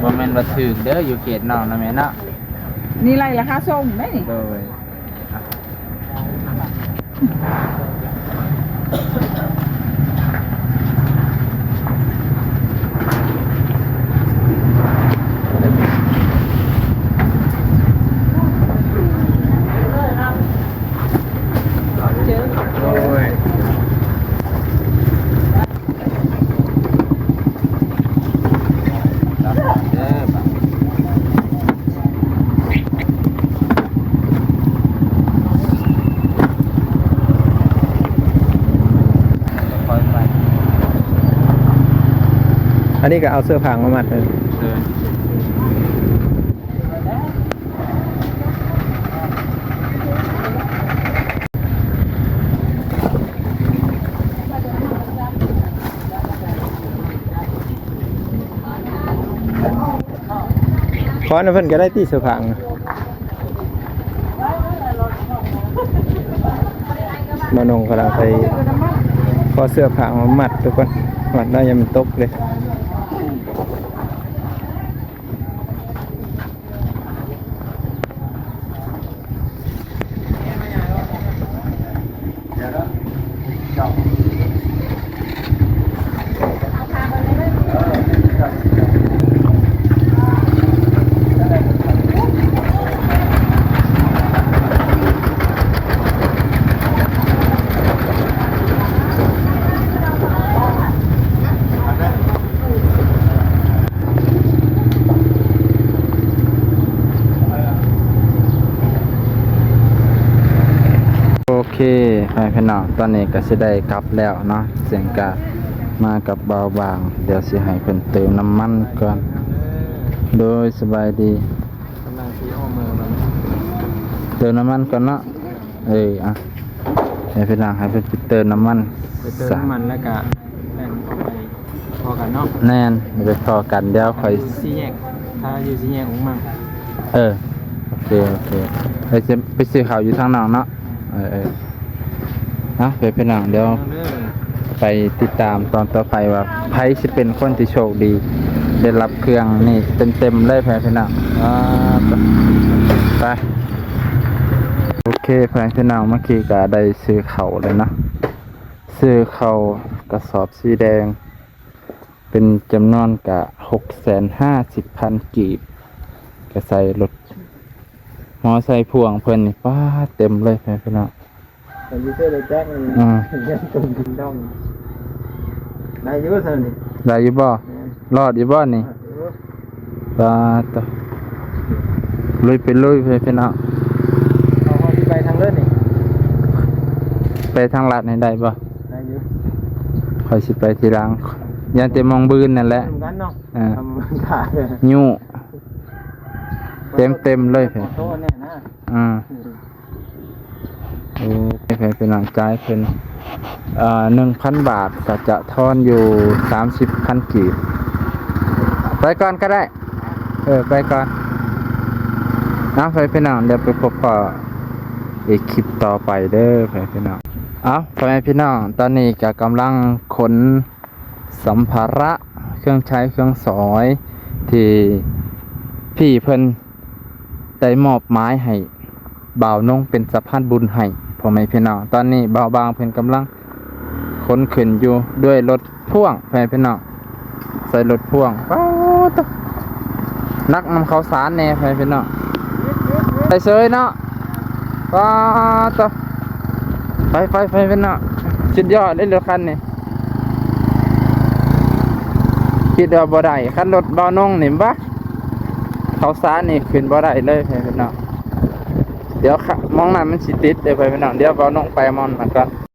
ບໍ່ແມ່ນວ່າຖືກເດີ ຢູ່ເຂດນອກນະແມ່ເນາະ ນີ້ໄລ່ລາຄາສົ່ງໄດ໋ນີ້ ໂດຍ ອັນນີ້ກໍເອົາເສື້ອຜາງມາມັດເລີຍ ເອີ. ຂໍນຳເພິ່ນກໍໄດ້ຕິ ເສື້ອຜາງ ມານົງກຳລັງໄປຂໍເສື້ອຜາງມາມັດທຸກຄົນ ມັດແລ້ວຢ່າມັນຕົກເດ້. ໂອເຄ ພໍ່ແມ່ພີ່ນ້ອງ ຕອນນີ້ກໍຊິໄດ້ກັບແລ້ວເນາະ ເຊິ່ງກະມາກັບບ່າວບາງ ດຽວຊິໃຫ້ເພິ່ນເຕີມນ້ຳມັນກ່ອນ. ໂດຍ ສະບາຍດີ ກຳລັງຊິອອກເມືອງແລ້ວ ເຕີມນ້ຳມັນກ່ອນເນາະ. ເອີ ອ່ະ ໃຫ້ພີ່ນ້ອງ ໃຫ້ເພິ່ນໄປເຕີມນ້ຳມັນ ໄປເຕີມນ້ຳມັນ ແລ້ວກະແລ່ນອອກໄປພໍ້ກັນເນາະ. ແມ່ນ ໄປພໍ້ກັນ ດຽວຂ້ອຍ ຢູ່ສີ່ແຍກ ຖ້າຢູ່ສີ່ແຍກອົງມັງ. ເອີ ໂອເຄ ໂອເຄ ໄປຊື້ ໄປຊື້ເຂົ້າຢູ່ທາງນອກເນາະ. ເອີ ເອີ ເອົາ ໄປພີ່ນ້ອງ ດຽວໄປຕິດຕາມຕອນຕໍ່ໄປວ່າໃຜຊິເປັນຄົນທີ່ໂຊກດີ ໄດ້ຮັບເຄື່ອງນີ້ເຕັມໆເລີຍ ພໍ່ແມ່ພີ່ນ້ອງ. ອ່າ ໄປ ໂອເຄ ພໍ່ແມ່ພີ່ນ້ອງ ເມື່ອກີ້ກໍໄດ້ຊື້ເຂົ້າແລ້ວເນາະ ຊື້ເຂົ້າກະສອບສີແດງ ເປັນຈຳນວນກະຫົກແສນຫ້າສິບພັນກີບ ກະໃສ່ລົດ ມໍໄຊພ່ວງເພິ່ນນີ້ ປາດ ເຕັມເລີຍ ພີ່ນ້ອງ. ໄດ້ຢູ່ເທື່ອໄດ້ຈັກ ອືມ ຍັງຕົງດິນດອງ ໄດ້ຢູ່ຊັ້ນນີ້ ໄດ້ຢູ່ບໍ່? ແມ່ນ ລອດຢູ່ບໍ່ນີ້? ລອດຢູ່ ປາດ ລຸຍໄປລຸຍ ພີ່ນ້ອງ. ເອົາ ເຮົາຊິໄປທາງເລີດນີ້ ໄປທາງລັດນີ້ໄດ້ບໍ່? ໄດ້ຢູ່ ຂ້ອຍຊິໄປທີຫຼັງ ຢ້ານແຕ່ມອງບືນນັ້ນແຫຼະ ນຳກັນເນາະ. ເອີ ທຳການ ຍູ້ ເຕັມໆເລີຍ ຂໍໂທດແນ່ນະ. ອ່າ ໂອເຄ ພີ່ນ້ອງ ຈ່າຍເພິ່ນ ເອີ ໜຶ່ງພັນບາດ ກໍຈະທອນຢູ່ສາມສິບພັນກີບ. ໄປກ່ອນກໍໄດ້ ເອີ ໄປກ່ອນ. ເອົາ ພໍ່ແມ່ພີ່ນ້ອງ ດຽວໄປພົບພໍ້ອີກຄລິບຕໍ່ໄປເດີ ພໍ່ແມ່ພີ່ນ້ອງ. ເອົາ ພໍ່ແມ່ພີ່ນ້ອງ ຕອນນີ້ກໍກຳລັງຂົນ ສຳພາລະ ເຄື່ອງໃຊ້ເຄື່ອງສອຍ ທີ່ພີ່ເພິ່ນໄດ້ມອບໝາຍໃຫ້ບ່າວນົງເປັນສະພານບຸນໃຫ້ ພໍ່ແມ່ພີ່ນ້ອງ. ຕອນນີ້ບ່າວບາງເພິ່ນກຳລັງຂົນຂຶ້ນຢູ່ດ້ວຍລົດພ່ວງ ພໍ່ແມ່ພີ່ນ້ອງ ໃສ່ລົດພ່ວງ. ປາດໂທ້ ໜັກນຳເຂົ້າສານແດ່ ພໍ່ແມ່ພີ່ນ້ອງ ໄປເຊີຍເນາະ. ປາດໂທ້ ໄປໆໆ ພີ່ນ້ອງ ສຸດຍອດເດ້ລົດຄັນນີ້. ຄິດວ່າບໍ່ໄດ້ ຄັນລົດບ່າວນົງນີ້ ບາ ເຂົ້າສານນີ້ຂຶ້ນບໍ່ໄດ້ເລີຍ ພີ່ນ້ອງ. ດຽວ ໝ່ອງນັ້ນມັນຊິຕິດເດ້ ພີ່ນ້ອງ. ດຽວບ່າວນົງໄປໝ່ອງນັ້ນກ່ອນ.